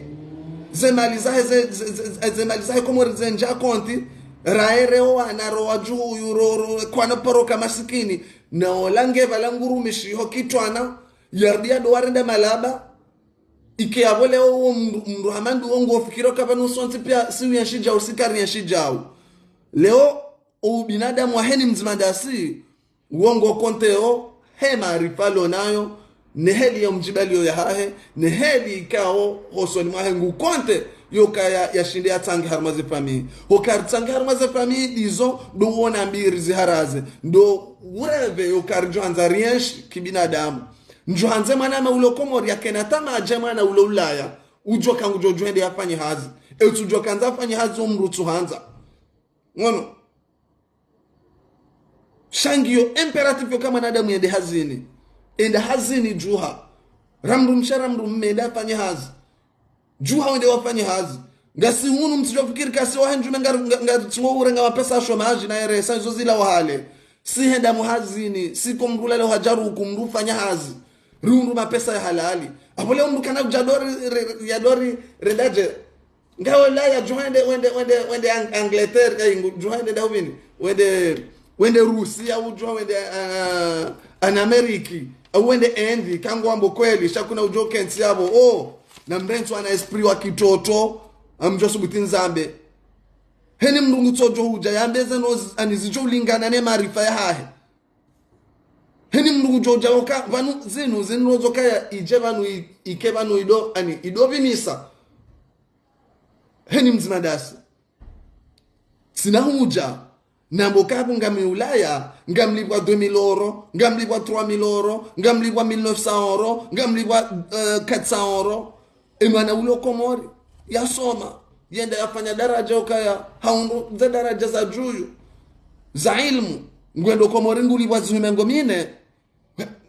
ze mali zahe, ze, ze, ze, ze mali zahe Komori zendja konti, raere owana ro wadjuhu yu ro, ro, kwana paro ka masikini, na ola nge pvala ngurumishiho kitwana, yardi yado warenda malaba, ike yapvo leo wo mndru, mndru hama nduwo ngofikiro ka pvanu sontsi piya si uyenshi djau, si kari yenshi djau. Leo, o ubinadamu waheni mdzima dasi, wo ngo konte yo, he maarifa lo nayo, ne heli ya mdjibaliyo yahahe, ne heli ikao hosoni mwahe ngu konte, yokaya yashinde yatsange harumwa ze famille. Hokaya ritsange harumwa ze famille ndizo, ndo wona mbiri ziharaze, ndo ureve yokaya ridjo handza riyenshi kibinadamu. Ndjo handze mwana ma ulo Komori yakena tamaa dje mwana ulo Ulaya, udjo ka ngudjo djwende yafanye hazi. Etsu djo kandza afanye hazi omndru tsu handza. Ngono. Sha ngiyo impératif yoka mwanadamu yende hazini. Enda hazini djuha. Ra mndru mshe ra mndru mme enda afanye hazi. Djuha wende wafanye hazi. Ngasi hunu mtsidjo fikiri kasi wahe ndjume nga, nga, nga tsingo urenga mapesa ya chômage na R S A izo zila wahale. Si henda muhazini, si ko mndru lale hadjaruku mndru fanya hazi. Rihundru mapesa ya halali. Apvo leo mndru kana udja dori, re, ya dori, redadje. Ngawe Ulaya, djuha wende, wende, wende, wende Ang-, Angleterre, eh, ngu-, djuha wende ndahupvini. Wende, wende Rusi, au djuha wende, ah, an Ameriki, au wende Inde, ka ngwambo kweli, sha kuna udjo kentsi yapvo. Oh, na mrentsi wana esprit wa kitoto, amdjo subuti ndzambe. Heni mndru ngutsodjo udja, yambe zeno z-, ani zidjo ulingana ne maarifa yahahe. Heni mndru ngudjo udja oka, pvanu zinu, zinu rozo kaya, idje pvanu i-, ike pvanu ido, ani, ido pvimisa. Heni mdzima dasi. Tsina hudja, nambo kapvo ngami Ulaya, ngamlipvwa deux mille euros, ngamlipvwa trois mille euros, ngamlipvwa mille neuf cents euros, ngamlipvwa, euh, quatre cents euros. Emwana ulo Komori, yasoma, yenda yafanya daraja ukaya, hahundru ze daraja za dju, za ilmu, ngwendo Komori ngulipvwa zihwi mengo mine,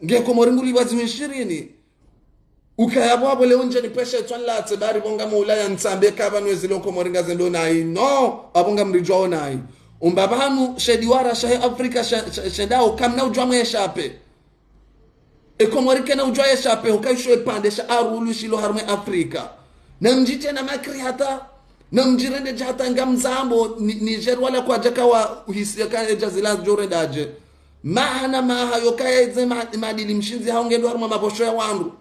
nge Komori ngulipvwa zihwi shirini. Ukaya pvo apvo leo ndje nipveshe etswa nilatse bari pvo ngamo Ulaya ntsambe ka pvanu ezilo Komori ngazendo nayi. No, apvo ngamridjuwao nayi. Umba pvanu she diwara shahe Afrika sha, sha, shendao kamna udjuwa mwe shape. E Komori kena udjuwa ye shape, huka isho epvandre sha arulu shilo harumwe Afrika. Na mdjite na makri hata, na mdjirende dja hata ngamzambo, ni, Niger wala kwadjaka wa uhisi yaka edja zila djorendadje. Maha na maha yokaya edze ma-, madili mshindzi hau ngendo harumwa mapvosho ya wandru,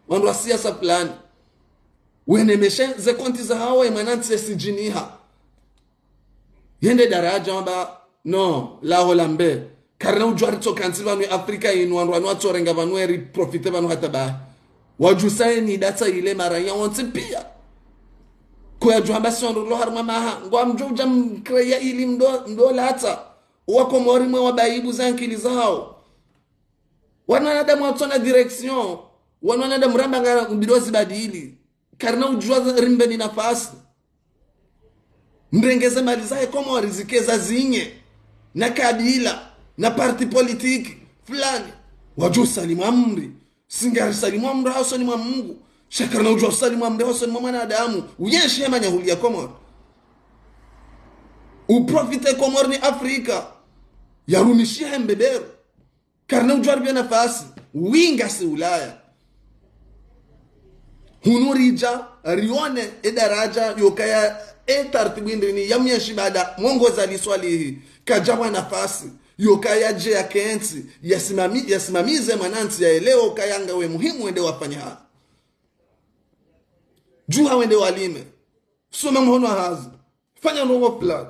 wandru wa siasa fulani. Wene meshe ze konti zahawo emwanantsi esidjiniha. Yende daraja wamba, no, laho lambe. Karina udjuwa ritsoka ntsi pvanu Afrika inu, wandru wanu watsorenga pvanu eri profite pvanu hata bahi. Wadjusa eni datsa ile maraya wontsi piya. Koya djuwa mba si wandru lo harumwa maha. Ngwamdjo udja mkreya ili mdo, mdo latsa. Wa Komori mwe wabaibu za nkili zahawo. Wanu wanadamu watsona direction. Wanu wanadamu ramba nga mbido zibadili. Karina udjuwa za-, rimbeni nafasi. Mrenge ze mali zahe Komori zike za zinye. Na kabila. na parti politique fulani, wadjo usalimu amri. Si ngari salimu amri hosoni mwa Mungu, sha karina udjua usalimu amri hosoni mwa mwanadamu. Uyenshi hema nyahuli ya Komori. Uprofite Komori ni Afrika. Yarumishi he mbeberu. Karina udjua ripve nafasi. Winga si Ulaya. Hunu ridja, rione, e daraja, yokaya, e tartibu indrini, ya mnyeshi baada, mwongoza liswalihi, kadjapvwa nafasi, yokaya dje yakentsi, yasimami-, yasimamize mwanantsi yaelewe, kaya ngawe muhimu wende wafanye hazi. Djuha wende walime. Soma mhono wa hazi. Fanya ndrongo fulani.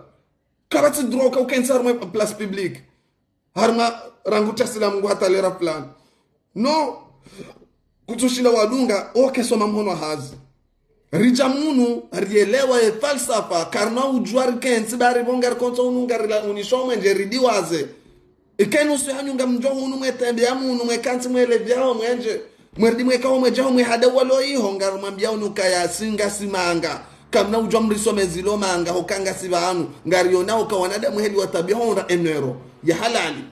Kapvatsi droit ka ukentsi harumwa place publique. Harumwa rangu tsi silamu ngu hata lera fulani. No. Kutsushinda wadunga, oke soma mhono wa hazi. Ridja munu, rielewa ye falsafa, karina udjua rikentsi bari bonga rikontso unu ngarila unisho mwenje ridiwaze. Ikenu si hanyu ngamdjo hunu mwetembe ya munu mwekantsi mwelevyao mwenje. Mweridi mwekao mwejaho mwehada walo iho ngarumwambia unu kaya si ngasi manga. Kamna udjua mrisome zilo manga, hoka ngasi pvanu. Ngariona oka wanadamu heli watabia honra enero. Ya halali.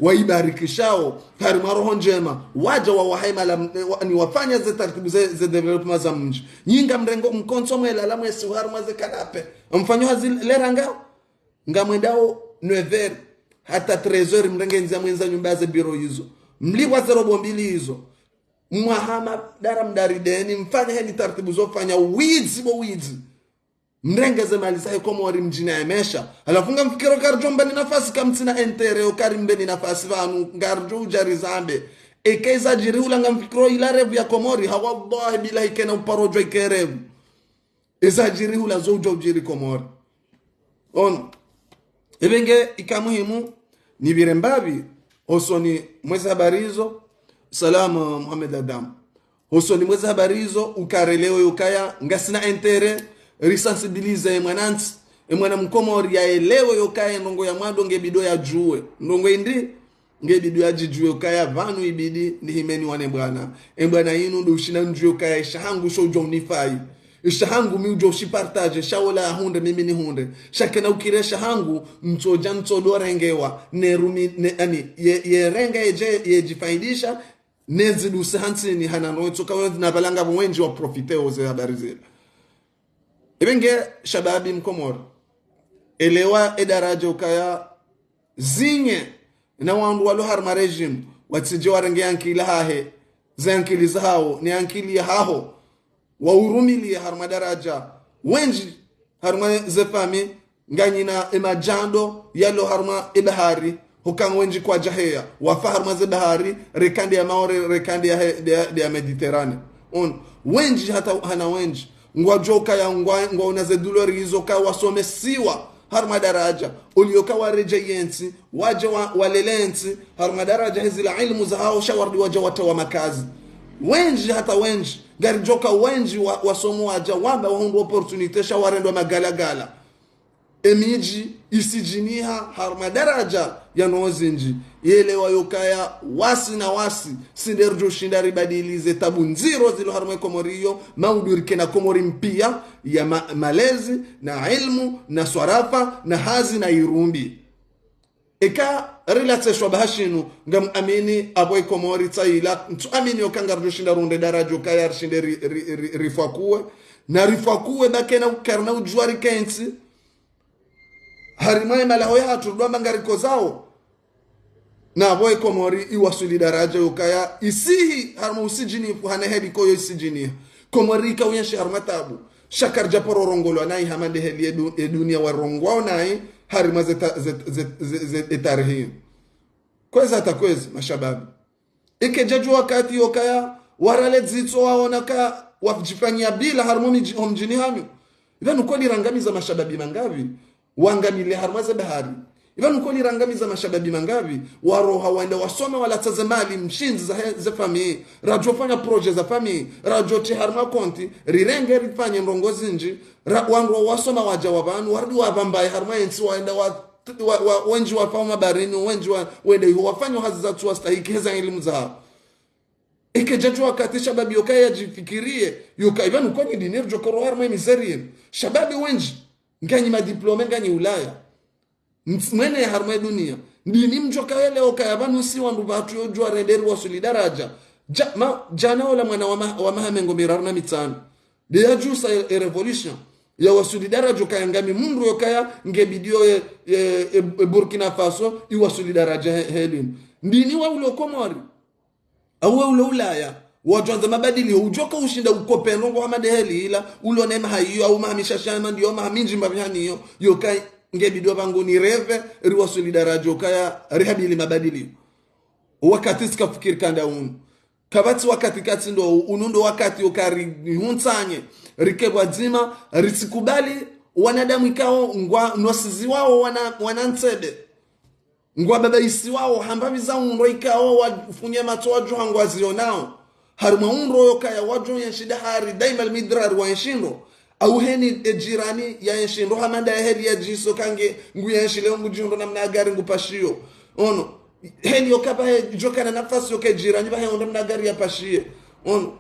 Waibarikishao, harimwa roho ndjema, wadja wa wahema la, wa, ni wafanya ze tartibu ze, ze développement za mdji. Nyi ngamrengo mkontso mwelala mwesi harimwa ze kanape. Mfanyo hazi lera ngao? Ngamwendao neuf heures hata treize heures mrenge ndzia mwendza nyumba ze biro izo. Mlipvwa ze robo mbili izo. Mwahama dara mdari deni, mfanye heni tartibu zo fanya widzi bo widzi. Mrenge ze mali zahe Komori mdjini ya mesha. Halafu ngamfikiro karidjo mbeni nafasi kamtsina intérêt yo karimbeni nafasi pvanu ngaridjo udja rizambe. Eka iza djiri hula ngamfikiro ila revu ya Komori. Ha wallahi billahi kena uparo djwa ike revu. Iza djiri hula zo udjo udjiri Komori. Ono. Ebe nge ika muhimu, nipvire mbapvi, hosoni mwezi habari izo, Salam Mohamed Adam. Hosoni mwezi habari izo, ukarelewe yokaya, ngasina intérêt, risensibilize ye mwanantsi, ye mwana mkomori yaelewe yokaya, ndrongo ya mwando nge bido yadjuwe. Ndrongo indri, nge bido yadjidjuwe yokaya, pvanu ibidi, nihimeni wane bwana. Ye bwana inu, ndo ushina ndjuwe yokaya, isha hangu sho udjo unifayi. Isha hangu mi udjo ushipartage, sha wola ahundre, mimi nihundre. Sha kena ukire sha hangu, ntsodja ntsodo rengewa, ne rumi, ne, ani, ye, ye renga yedje, yedjifaidisha, ne ziduse hantsini hana no, tsoka wenzi na pvalanga pvo wendji waprofite oze habari zile. Ebe nge shababi mkomori. Elewa e daraja ukaya zinye na wandru walo harumwa régime, watsidje warenge yankili hahe, ze yankili zahawo, ne yankili yahaho, waurumilie harumwa daraja. Wendji harumwa ze fami, nganyina e madjando yalo harumwa e bahari, hukanga wendji kwadjaheya, wafa harumwa ze bahari, rekande ya Maore, rekande ya he-, de ya, de ya Méditerranée. On, wendji hata hana wendji, ngwadjoka ya ngwa, ngwaona ze douleur izo ka wasomesiwa, harumwa daraja, uliyoka waredje yentsi, wadje wa, walele yentsi, harumwa daraja hezila ilmu zahawo sha warudi wadje watawa makazi. Wendji hata wendji, ngaridjoka wendji wa, wasomo wadja, wamba wahundru opportunité sha warendwa magalagala. Emidji, isidjiniha, harumwa daraja, ya no zindji. Yelewa yokaya, wasi na wasi, si nde ridjo shinda ribadilize tabu ndziro zilo harumwa e Komori iyo, maudurike na Komori mpia, ya ma, malezi, na ilmu, na swarafa, na hazi, na irumbi. Eka rilatseshwa bahashinu, ngamuamini apvo e Komori tsayila, ntsuamini yoka ngaridjo shinda runde daraja yokaya rishinde ri, ri, ri, rifwakuwe, na rifwakuwe bakena ukarina udjuwa rikentsi, harumwa e malaho yahatru rudwamba ngarikozao. Na apvo e Komori iwaswili daraja yokaya isihi harumwa usidjinifu hane heli koyo isidjiniha. Komori ika uyenshi harumwa tabu. Sha karidja paro rongolwa nayi hama nde heli edu, edunia warongwao nayi harumwa ze ta, ze, ze, ze, ze, e tarehi. Kwezi hata kwezi, mashababi. Ike djadju wakati yokaya, warale dzitso waona ka wadjifanyia bila harumwa midji, ho mdjini hanyu. Ipvanu koli rangamiza mashababi mangapvi, wangamile harumwa ze bahari. Ipvanu koli rangamiza mashababi mangapvi, waroha wende wasome walatsa ze mali mshindzi za he, ze fami, radjofanya projet za fami, radjoti harumwa konti, rirenge rifanye ndrongo zindji, ra, wandru wa wasoma wadja wa pvanu, warudi wapvambaye harumwa yentsi waenda wa wa, wa, wendji wafa ho mabarini, wendji wa, wende iho wafanya hazi zatsu wastahiki heza ilimu zahawo. Ike djadju wakati shababi yokaya yadjifikirie, yoka ipvanu kwanyi dini ridjo koro harumwa e mizeri yenu. Shababi wendji, nganyi madiplome, nganyi Ulaya. Ntsi, mwene harumwa e dunia. Ndini mdjo kaya leo kaya pvanu si wandru pvatsu yodjuwa rende riwaswili daraja. Dja, ma, djana ola mwana wa ma, wa maha mengo miraru na mitsanu. Nde yadjusa e, e révolution. Yawaswili daraja okaya ngami mndru yokaya nge bidiyo e, e, e, e Burkina Faso, iwaswili daraja he, helini. Ndini wa ulo Komori. Awe ulo Ulaya, wadjwandza mabadiliho, udjoka ushinda ukope ndrongo hama nde heli ila, ulo ne maha iyo, au maha mishasha hama ndiyo, maha mindji mbapvi haniyo, yoka nge bidiyo pvangu ni rêve, riwaswili daraja okaya, rihabili mabadiliho. Wakati tsika fikiri kanda unu. Kapvatsi wakati katsi ndo, unu ndo wakati yoka ri, rihuntsanye, rike pvwadzima, ritsikubali, wanadamu ikao, ngwa, nosiziwao, wana, wana ntsebe. Ngwababaisiwao, hamba pvi za undro ikao wafunye matso wadjuha ngwazionao. Harimwa undro yokaya wadjo yenshi dahari, daima almidrari wa yenshi ndro. Au heni e jirani ya yenshi ndro, hama nda ya heli ya djiso kange, ngu yenshi leo ngu djihundro namna gari ngu pashiyo. Ono, heli yoka pvahe djokana nafasi yoka e jirani pvahe ondra mna gari ya pashiye. Ono,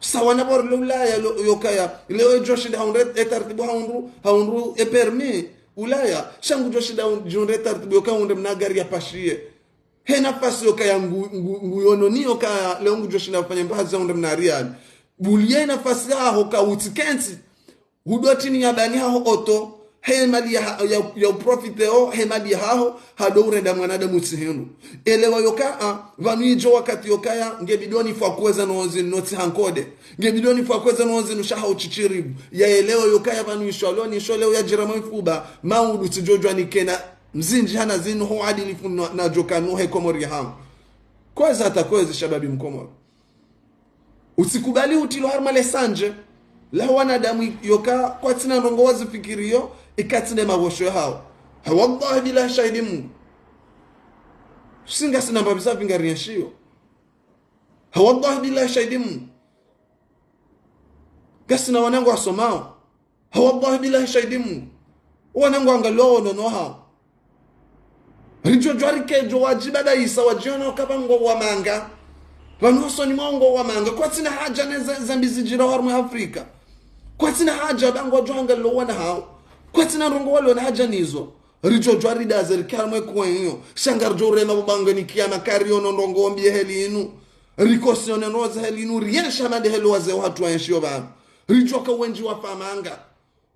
sawa na pvo rilo Ulaya lo, yokaya, leo edjo shinda haundre, e taratibu haundru, haundru, e permis, Ulaya, sha ngudjo shinda un, djihundre taratibu yoka undre mna gari ya pashiye. He nafasi yokaya ngu, ngu, ngu yono ni yokaya leo ngudjo shinda ufanye mbaha za undre mna riali. Buliye nafasi yaho ka utsi kentsi. Hudotini ya bani haho oto, he mali ya, ya, ya uprofiteo, he mali ya haho, hado urenda mwanadamu tsi hindru. Elewa yoka, a, pvanu idjo wakati yokaya, nge bidiyo ni fwa kweza no nzinu no tsi hankode. Nge bidiyo ni fwa kweza no nzinu sha ha uchichiribu. Ya elewa yokaya pvanu isho alo ni isho leo ya djira mwa ifuba, maudu tsidjodjuwa ni kena mzindji hana zinu ho adilifu na, na djoka no he Komori ya hangu. Kwezi hata kwezi shababi mkomori. Utsikubali utrilwa harimwa le sandje, laho wanadamu yoka kwatsina ndrongo wazifikiriyo, ikatsina mapvosho yahawo. Ha wallahi billahi shahidi Mungu. Singa sina mbapvi za pvi ngari yenshiyo. Ha wallahi billahi shahidi Mungu. Ngasina wanangu wasomao. Ha wallahi billahi shahidi Mungu. Wanangu angalio wonono hawo. Ridjo djuwa rike djo wadjibadaisa wadjiono ka pvanu ngwao wamanga. Pvanu hosoni mwawo ngwao wamanga. Kwatsina haja ne za, zambi zidjirao harimwa Afrika. Kwatsina haja pvangu wadjo angalio wana hawo. Kwatsina ndrongo walio na haja nizo. Ridjo djuwa ridaze rike harimwa kwenyo. Sha ngaridjo urema pvo bangweni kiyama kari yono ndrongo mbi heli inu. Rikosione ndrongo za heli inu. Riyenshi hama nde heli wazee wahatru wayenshio pvanu. Ridjoka wendji wafa manga.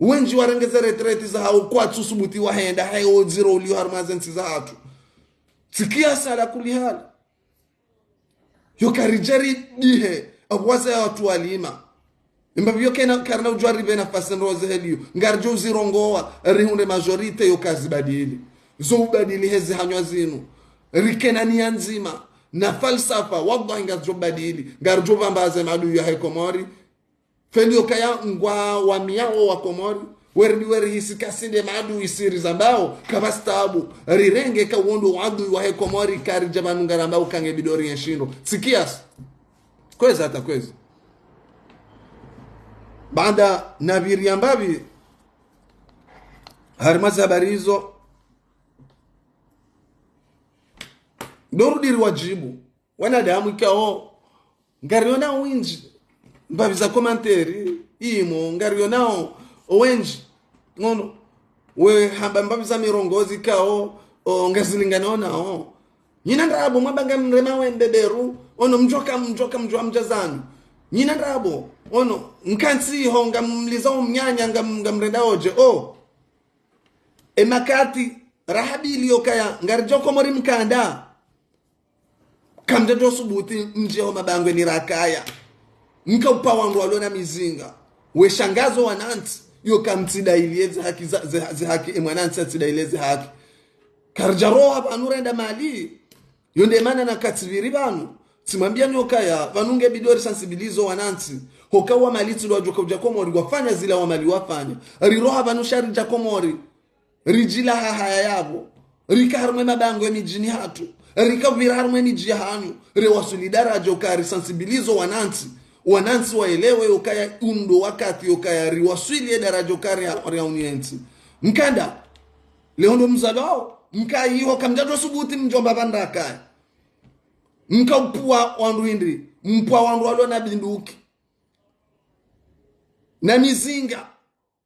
Wendji warenge ze retraite zahawo kwatsu subuti wahenda, hayi odziro ulio harimwa ze ntsi zahatru. Tsikia sala kuli hali. Yoka ridje ridihe, apvo wazee wahatru walima. Mbapvi yoka ina, karina udjuwa ripve nafasi ndrongo ze heli iyo. Ngaridjo uzirongowa, rihundre majorité yoka zibadili. Zo ubadili hezi hanywa zinu. Rikena niya ndzima. Na falsafa, wallahi ngaridjo badili. Ngaridjo pvambaze maadui yahe Komori. Feli yokaya ngwa wamiyao wa Komori. Weridi werihisi ka si nde maadui si rizambao, kapvatsi taabu. Rirenge ka wo ndo uadui wahe Komori karidja pvanu ngarambao ka nge bidiyo riyenshi ndro. Tsikiasi. Kwezi hata kwezi. Baanda napviri yambapvi, harimwa ze habari izo, ndo rudi riwadjibu. Wanadamu ikao, ngarionao wendji, mbapvi za commentaire, imo, ngarionao wendji, ngono, we hamba mbapvi za mirongozi ikao, o, ngazilinganao nao. Nyina ndrabo, mwabanga mrema we mbeberu, ono mdjoka, mdjoka, mdjoka mdjazanu. Nyina ndrabo, ono, nkantsi ho, ngamlizao mnyanya, ngam, ngamrenda odje, o. E makati, rahabili yokaya, ngaridjo Komori mkanda. Kamdjadjo subuti mdje ho mabangweni rakaya. Mka upa wandru walio na mizinga. We shangazo wanantsi. Yoka mtsidailie ze haki za, ze, ze haki, e mwanantsi atsidailie ze haki. Karidja roha pvanu renda mali. Yo nde mana na katsipviri pvanu. Tsimwambia ni yokaya, pvanu nge bidiyo risensibilizo wanantsi. Hoka wa mali tsi ndo wadjoka udja Komori, wafanya zila wa mali wafanya. Riroha pvanu sha ridja Komori. Ridjilaha haya yapvo. Rika harimwa mabangwe midjini hatru. Rika pvira harimwa midji ya hanyu. Riwaswili daraja yokaya risensibilizo wanantsi. Wanantsi waelewe yokaya undo wakati yokaya riwaswili ye daraja yokaya ria, ria unu yentsi. Mkanda. Leo ndo mzalwao. Mka iho kamdjadjo subuti mdjomba pvandakaya. Mka upua wandru hindri. Mpua wandru walio na binduki. Na mizinga.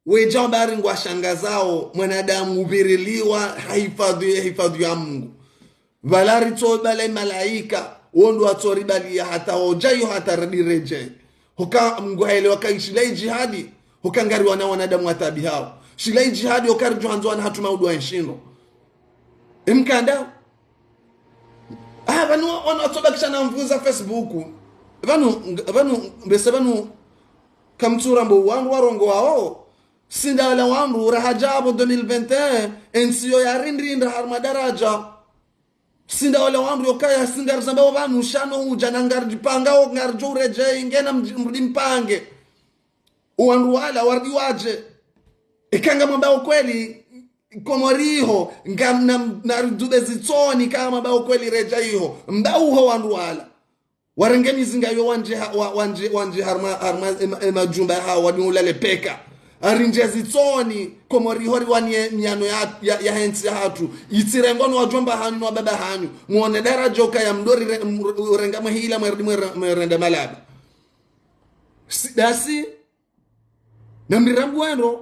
Wedja habari ngwashangazao, mwanadamu upviriliwa, ha hifadhwi, ha hifadhwi ya Mungu. Pvala ritso pvala malaika, wo ndo watso ribaliya hata wodja iyo hata riredjeyi. Hoka Mngu haelewa ka shila i jihadi, hoka ngariwana wanadamu wataabihao. Shila i jihadi, hoka ridjo handzo wana hatru maudu wa nshindo. Emkanda. Ah, pvanu, wana watso bakisha na nvuu za Facebook. Pvanu, pvanu, mbese pvanu, kamtsura mbo wandru warongowawo. Sisi nda wala wandru, rahadja apvo deux mille vingt et un, entsi iyo yarindrindra harumwa daradja. Sisi nda wala wandru yokaya, sisi ngarizambao pvanu, sha no udja na ngaridjipangao, ngaridjo uredjeyi, ngena mdji-, mrudi mpange. Wandru wala, warudi wadje. Eka ngamwambao kweli, Komori iho, ngam-, na, na ridube zitsoni, eka ngamwambao kweli redjeyi iho. Mbauho wandru wala. Warenge mizinga yo wandje ha-, wa-, wandje, wandje harumwa, harumwa ema-, emajumba yahawo, wadi ulale peka. Arindje zitsoni, Komori iho riwaniye miyano ya, ya, yahe ntsi yahatru. Itsirengwa no wadjomba hanyu, no wababa hanyu. Mwone daradja yokaya mdori re-, mr-, urenga mwehila, mwerudi mwere-, mwerende malaba. Si, dasi, namrira mbwendo.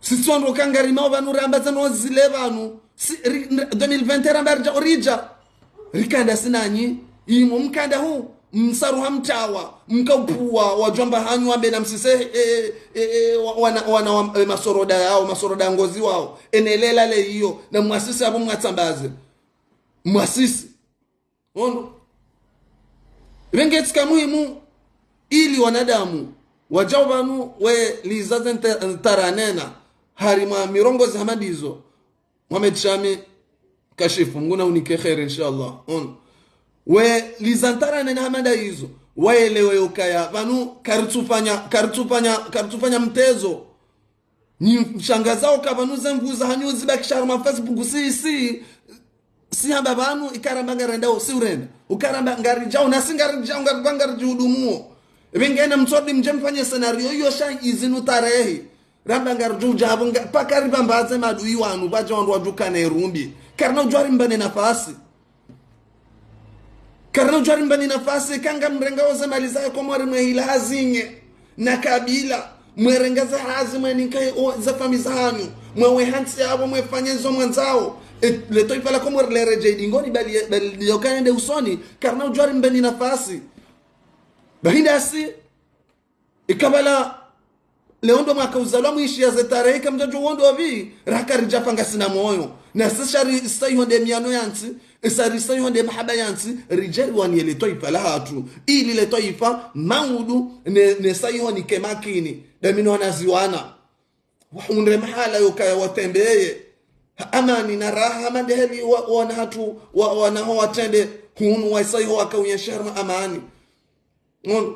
Sisi wandru ka ngarimao pvanu ramba zeno zile pvanu. Si, ri-, n-, deux mille vingt ramba ridja oridja. Rikanda sisi nanyi. Imwe mkanda hu. Msaruha mtawa. Mkaupvuwa. Wadjomba hanyu wambe na msise, e, e, e, wa-, wana, wana wa, e, masoroda yao, masoroda ngozi wao. Enelela le iyo. Na mwasisi apvo mwatsambaze. Mwasisi. Ondo. Pvenge tsika muhimu ili wanadamu wadjao pvanu we liza ze nta-, ntaranena harimwa mirongozi hama ndizo. Mohamed Shami Kashifu, Mngu na unike kheri, inshallah. Ondo. We liza ntaranena hama nda izo. Waelewe yokaya. Pvanu karitsufanya, karitsufanya, karitsufanya mtezo. Nyi mshangazao ka pvanu ze nvuu zahanyu zibakisha harumwa Facebook si, si, si hamba pvanu eka ramba ngarendao, si urenda. Uka ramba ngaridjao, nasi ngaridjao, ngaripva ngaridjihudumuo. Epvenge na mtsodi mdje mfanye scénario iyo sha izinu tarehi. Ramba ngaridjo udja apvo nga-, paka ripvambaze maadui wanu, pvadja wandru wadjukane rumbi. Karina udjwa rimbane nafasi. Karina udjwa rimbani nafasi, eka ngamrengao ze mali zahe Komori mwehila hazi nye, na kabila, mwerenge ze hazi mweninke o, ze famiyi zahanyu, mwewe hantsi yapvo mwefanye zo mwandzao. E, le twaifa la Komori leredjeyi dingoni bali, bali yokaya yende usoni, karina udjwa rimbani nafasi. Bahi ndasi, ikabala, leo ndo mwaka uzalwa mwishiya ze tarehi, eka mdjadjo wondo pvi, raka ridja pvanga sina moyo. Na sisi sha ri-, sisa iho nde miyano yantsi, sisa risa iho nde mahaba yantsi, ridje riwaniye le twaifa lahatru. Ili le twaifa, maudu, ne, ne sa iho nike makini. Damino wanaziwana. Wahundre mahala yokaya watembeye. Ha amani na raha, hama nde heli wa, wana hatru, wa, wana ho watrende, hunu wa isa iho waka uyenshi harumwa amani. Ngono.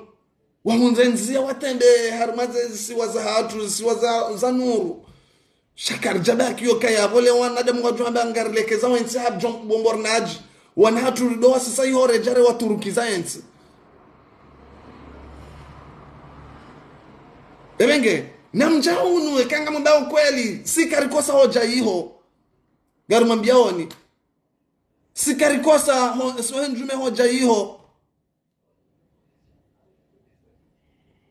Wahundre ndziya watembeye harumwa ze zisiwa zahatru, zisiwa za, za nuru. Sha karidja baki yokaya pvo le wanadamu wadjo hamba ngarilekeza wentsi ha djo bombornadji. Wana hatru rido wasisa iho redjare waturukiza yentsi. Epvenge, na mdja unu eka ngamwambao kweli, si karikosa hodja iho. Ngarimwambiaoni. Si karikosa ho, so he ndjume hodja iho.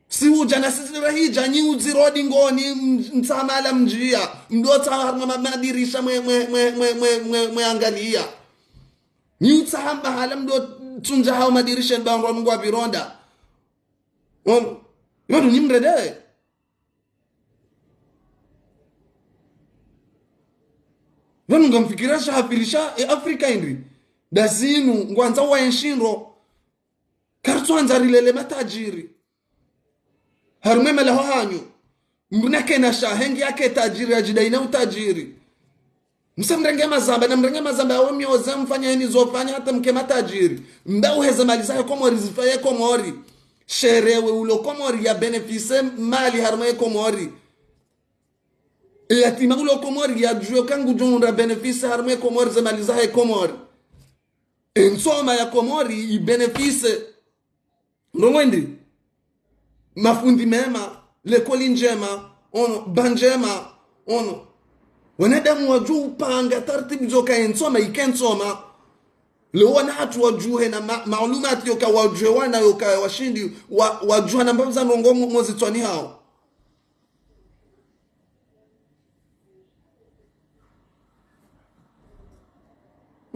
Si udja na sisi rahidja, nyi udziro dingoni, m-, mtsaha mahala mdjiya, mdo tsaha harumwa ma-, madirisha mwe, mwe, mwe angaliya. Nyi utsaha mahala mdo tsundja hao madirisha ni ba wandru ngwa vironda. Om, yo nyi mrende. Pvanu ngamfikira sha hafirisha e Afrika indri. Ndazinu, ngwandzao wayenshi ndro. Karitsuhandza rilele matadjiri. Harumwa emalaho hanyu. Mdru nakena sha, henge yake tadjiri, yadjidayi na utadjiri. Msa mrenge mazamba, na mrenge mazamba yawe myoze, mfanye heni zo fanya hata mke matadjiri. Mba uheze mali zahe Komori, zifaye Komori. Sha ewe ulo Komori ya bénéficié mali harumwa e Komori. E yatima ulo Komori yadjuwe ka ngudjo hundra bénéfice harumwa e Komori, ze mali zahe Komori. E ntsoma ya Komori i bénéficié. Ndrongoo indri? Mafundi mema, likoli ndjema, ono, ba ndjema, ono. Wanadamu wadjuwa upanga taratibu zoka e ntsoma, ike ntsoma. Leo wana hatru wadjuhe na ma-, maalumati yoka wadjuhe wana yoka washindi, wa-, wadjuha na mbapvi za ndrongoo mo-, mo zitswani hao.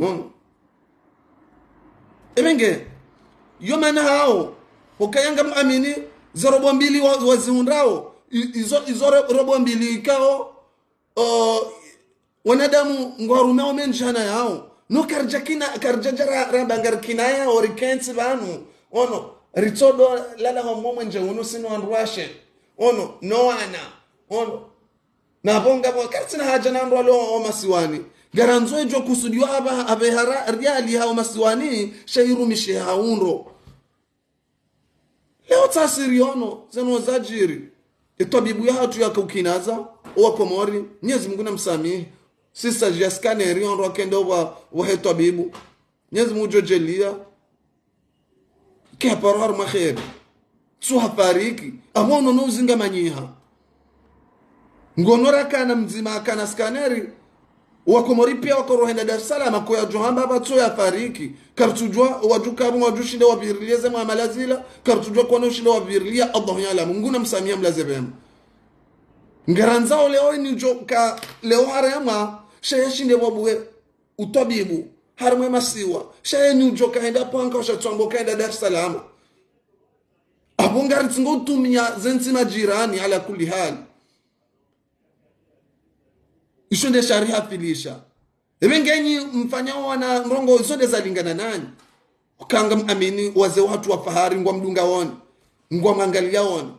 Ono. Ebe nge, yo mana hawo, hukaya ngamwamini, ze robo mbili wa, wazihundrawo, i, izo, izo ro, robo mbili ikao, o, wanadamu ngwarumao mendji hana yawo. No karidja kina, karidja dja ra, ramba ngari kina yawo, rikentsi pvanu. Ono, ritsodo lala ho mwo mwenje unu sinu wandru washe. Ono, no wana. Ono. Na pvo ngapvo, karitsina haja na wandru walo o masiwani. Ngarandzo edjo kusudiwa hapva, hapve hara, riali ha o masiwani, sha irumishe ha undro. Leo tsasiri ono, zeno zadjiri. Etwabibu yahatru yakaukinaza, owa Komori, Mnyezi Mungu namsamihi. Sisa djia scanner, ondro akende owa, owa he twabibu. Mnyezi Mungu djodjelia. Ke haparo harumwa kheri. Tsu hafariki. Apvo ono no uzinga manyiha. Ngono rakana mdzima akana scanner. Wa Komori pia wakorohenda Dar es Salaam, koya djo hamba apvatso yafariki. Karitsudjua, wadjuka apvo, wadjushinde wapvirilie ze mwamala zila. Karitsudjua kwana ushinde wapvirilia, Allahu ya'lamu. Mungu namsamihi amlaze pvema. Ngarandzao leo ini djo ka, leo haremwa, sha yashinde wabuhe utwabibu, harumwa masiwa, sha ini udjo kahenda pvanka, usha tswambo kahenda Dar es Salaam. Apvo ngaritsingo utumia zentsi majirani ala kulli hali. Isho nde shari hafilisha. Ebe ngenyi mfanya wana ndrongo, izo nde zalingana nanyi. Ukaya ngamwamini, wazee wahatru wa fahari, ngwamdunga woni. Ngwamwangalia woni.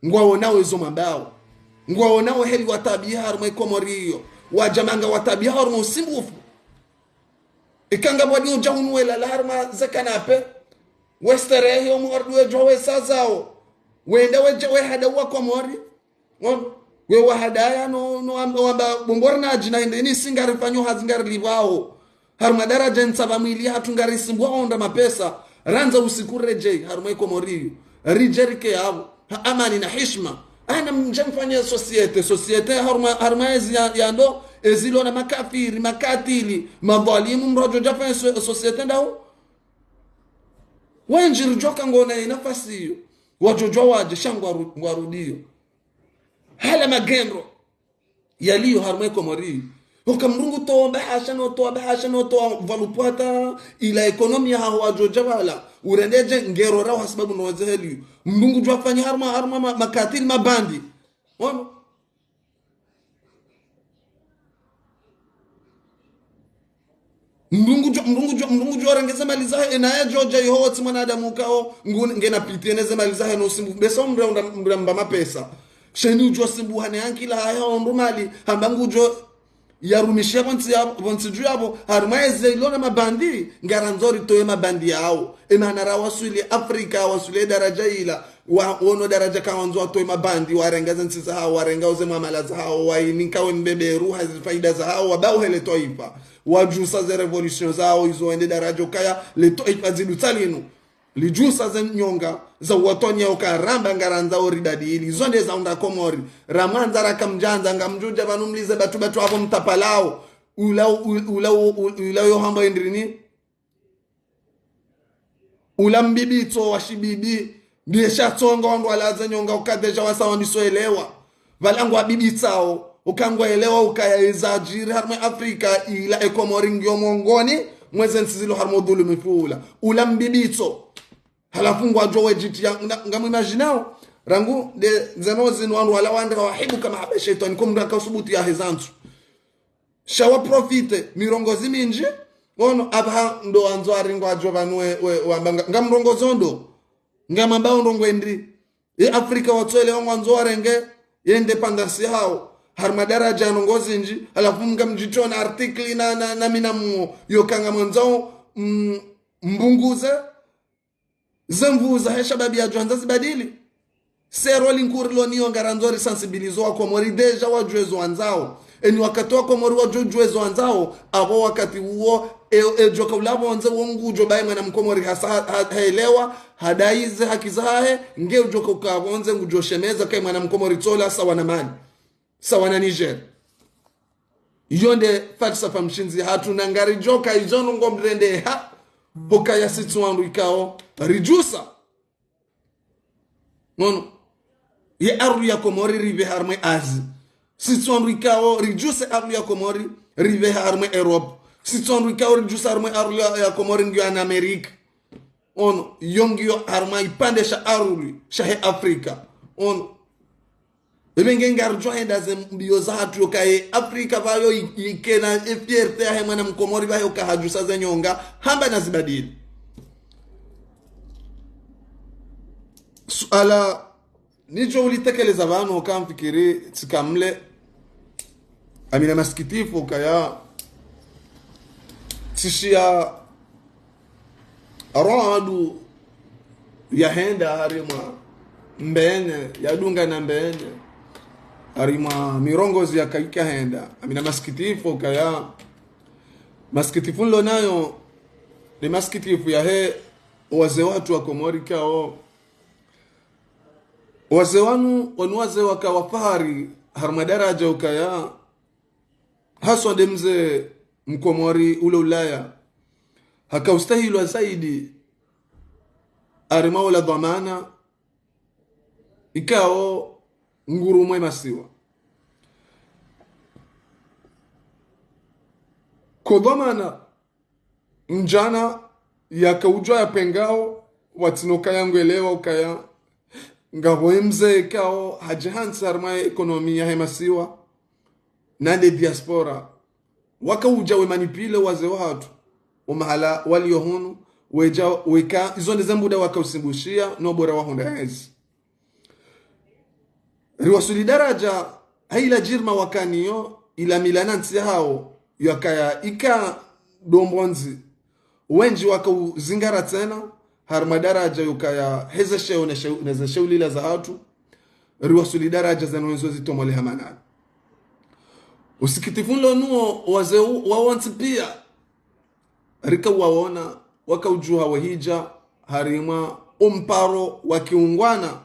Ngwaonao izo mwambao. Ngwaonao heli watabiha harumwa Komori iyo. Wadja manga watabiha harumwa usumbufu. Ikanga pvwadi udja hunu welala harumwa ze kanape. Westerehi omu wardu wedjwa wesazao. Wenda wedje wehada wa Komori. Ono, we wahadaya no, no wamba, wamba, bombori na djina inde, ini si ngarifanyo hazi ngarilipvwao. Harumwa daraja ntsapva mwili hatru ngarisimbwa onda mapesa. Randza usiku redjei, harumwa Komori iyo. Ridje rike apvo. Ha amani na hishma. Ana mdje mfanye société. Société harumwa, harumwa ezi ya, ya ndo, ezilo na makafiri, makatili, madhwalimu, mdru adjo dja fanye so, société ndao. Wendji ridjoka ngona inafasi iyo. Wadjo djwa wadje, sha ngwaru, ngwarudio. Hala magendro yaliyo harumwa Komori. Oka mdru ngu towa bahasha, no towa bahasha, no towa valupwata, ila ekonomi yaho wadjo dja pvala. Urendedje ngero rawo hasababu no wazeheli. Mdru ngu djwa fanya harumwa, harumwa ma, makatili mabandi. Ono. Mdru ngu djo, mdru ngu djo, mdru ngu djo renge ze mali zahe, enaye djo dja iho wotsi mwanadamu ukao, ngu, ngena piti ene ze mali zahe no simbu. Besa umdra, umdra, umdra mba mapesa. Sha ini udjo simbu hane ankili hahe ha ondro mali, hamba ngu djo yarumishe pvontsi ya, pvontsi dju yapvo, harumwa eze ilo na mabandi, ngarandzo ritowe mabandi yao. Emana rawaswili Afrika, waswili daraja ila, wa, wono daraja kawandzo watowe mabandi, warenga ze ntsi zahao, warenga uze mwamala zahao, wainika we mbeberu, hazi faida zahao, wabauhe le twaifa. Wadjusa ze révolution zahao, izo wende daraja ukaya, le twaifa zidu tsalinu. Lidjusa ze nyonga, za uwatonya uka ramba ngarandzao ribadili. Izo nde za unda Komori. Ramwandza raka mdjandza, ngamdjudja pvanu mlize batu batu apvo mtapalao. Ula, ula, ula, ula, ula yo hamba indrini. Ula mbibitso wa shibibi, ndiye shatsonga wandru walaze nyonga ukadeja wasa wandiso elewa. Pvala ngwabibitsao, uka ngwaelewa ukaya ezadjiri harumwa Afrika ila Ekomori ngiyo mongoni, mweze ntsi zilo harumwa udhulumifu ula. Ula mbibitso. Halafu ngwadjo wedjitiya, nga, ngamwimaginao, rangu nde zeno zinu wandru wala wandra wahibuka mahaba shetwani, ko mdru aka usubutu yahe zantsu. Sha wa profite, mirongozi mindji, ono apvaha ndo wandzo aringo adjo pvanu we, we, wamba nga, ngamrongozo ndo, ngamwambao ndrongo indri. E Afrika watsoelewa ngwandzo warenge, ye indépendance yahao. Harumwa daraja ndrongo zindji, halafu ngamdjitona article na, na, na minamuo, yoka ngamwandzao, mm, mbunguze, ze nvu zahe shababi yadjo andza zibadili. Sero linkuri loniyo ngarandzo risensibilize wa Komori déjà wadjuwe zo wandzao. Eni wakati wa Komori wadjo djuwe zo wandzao, apvo wakati uwo, e, edjo ka ula pvondze wo ngudjo baye mwana Mkomori hasa, ha, ha, haelewa, hadaize haki zahahe, nge udjo ka uka pvondze ngudjo shemeza kaye mwana Mkomori tsola sawa na mani. Sawa na Niger. Iyo nde falsafa mshindzi hatru na ngaridjoka izo nungo mrendeha, pvoka ya sitsu wandru ikao ridjusa. Nono. Ye ardhu ya Komori ripve harumwa Asie. Sitsu wandru ikao ridjuse ardhu ya Komori ripve harumwa Europe. Sitsi wandru ikao ridjusa harumwa e ardhwi ya, ya Komori ngiyo en Amérique. Ono, yo ngiyo harumwa ipvandre sha ardhwi, shahe Afrika. Ono. Ebe nge ngaridjo hwenda ze mbiyo zahatru yokaya Afrika pvayo i-, ikena e fierté yahe mwana mkomori pvayo ka hadjusa ze nyonga, hamba nazibadili. Suala nidjo ulitekeleza pvanu, kamfikiri tsikamle. Ngamina masikitifu kaya tsishiya radu yahenda harimwa Mbeni, yadunga na Mbeni, harimwa mirongozi yaka ikahenda. Ngamina masikitifu kaya, masikitifu nilo nayo, ni masikitifu yahe wazee watru wa Komori kao. Wazee wanu, wanu wazee waka wa fahari, harimwa daraja ukaya, haswa nde mzee mkomori ule Ulaya, haka ustahilwa zaidi, harimwa ola dhwamana, ikao ngurumwa e masiwa. Ko dhwamana mdjana yaka udjwa yapvengao, watsina ukaya ngwelewa ukaya ngapvo e mzee kao hadjihantsi harimwa e économie yahe masiwa, na nde diaspora. Waka udja we manipuler wazee wahatru, o mahala waliyo hunu, wedja weka, izo nde ze mbuda waka usimbushiya, no bora wahundra ezi. Riwaswili daraja, ha ila djirma wakanayo, ila mila na ntsi yahawo, yakaya ika ndombondzi. Wendji waka uzingara tsena, harimwa daraja yukaya heze sheo ne sheo, ne ze sheo lila zahatru, riwaswili daraja zanu wenzo zitomole hamanani. Usikitifu nilo nuwo wazee u-, wawontsi piya, rika uwaona, waka udjuha wahidja, harimwa umparo wa kiungwana,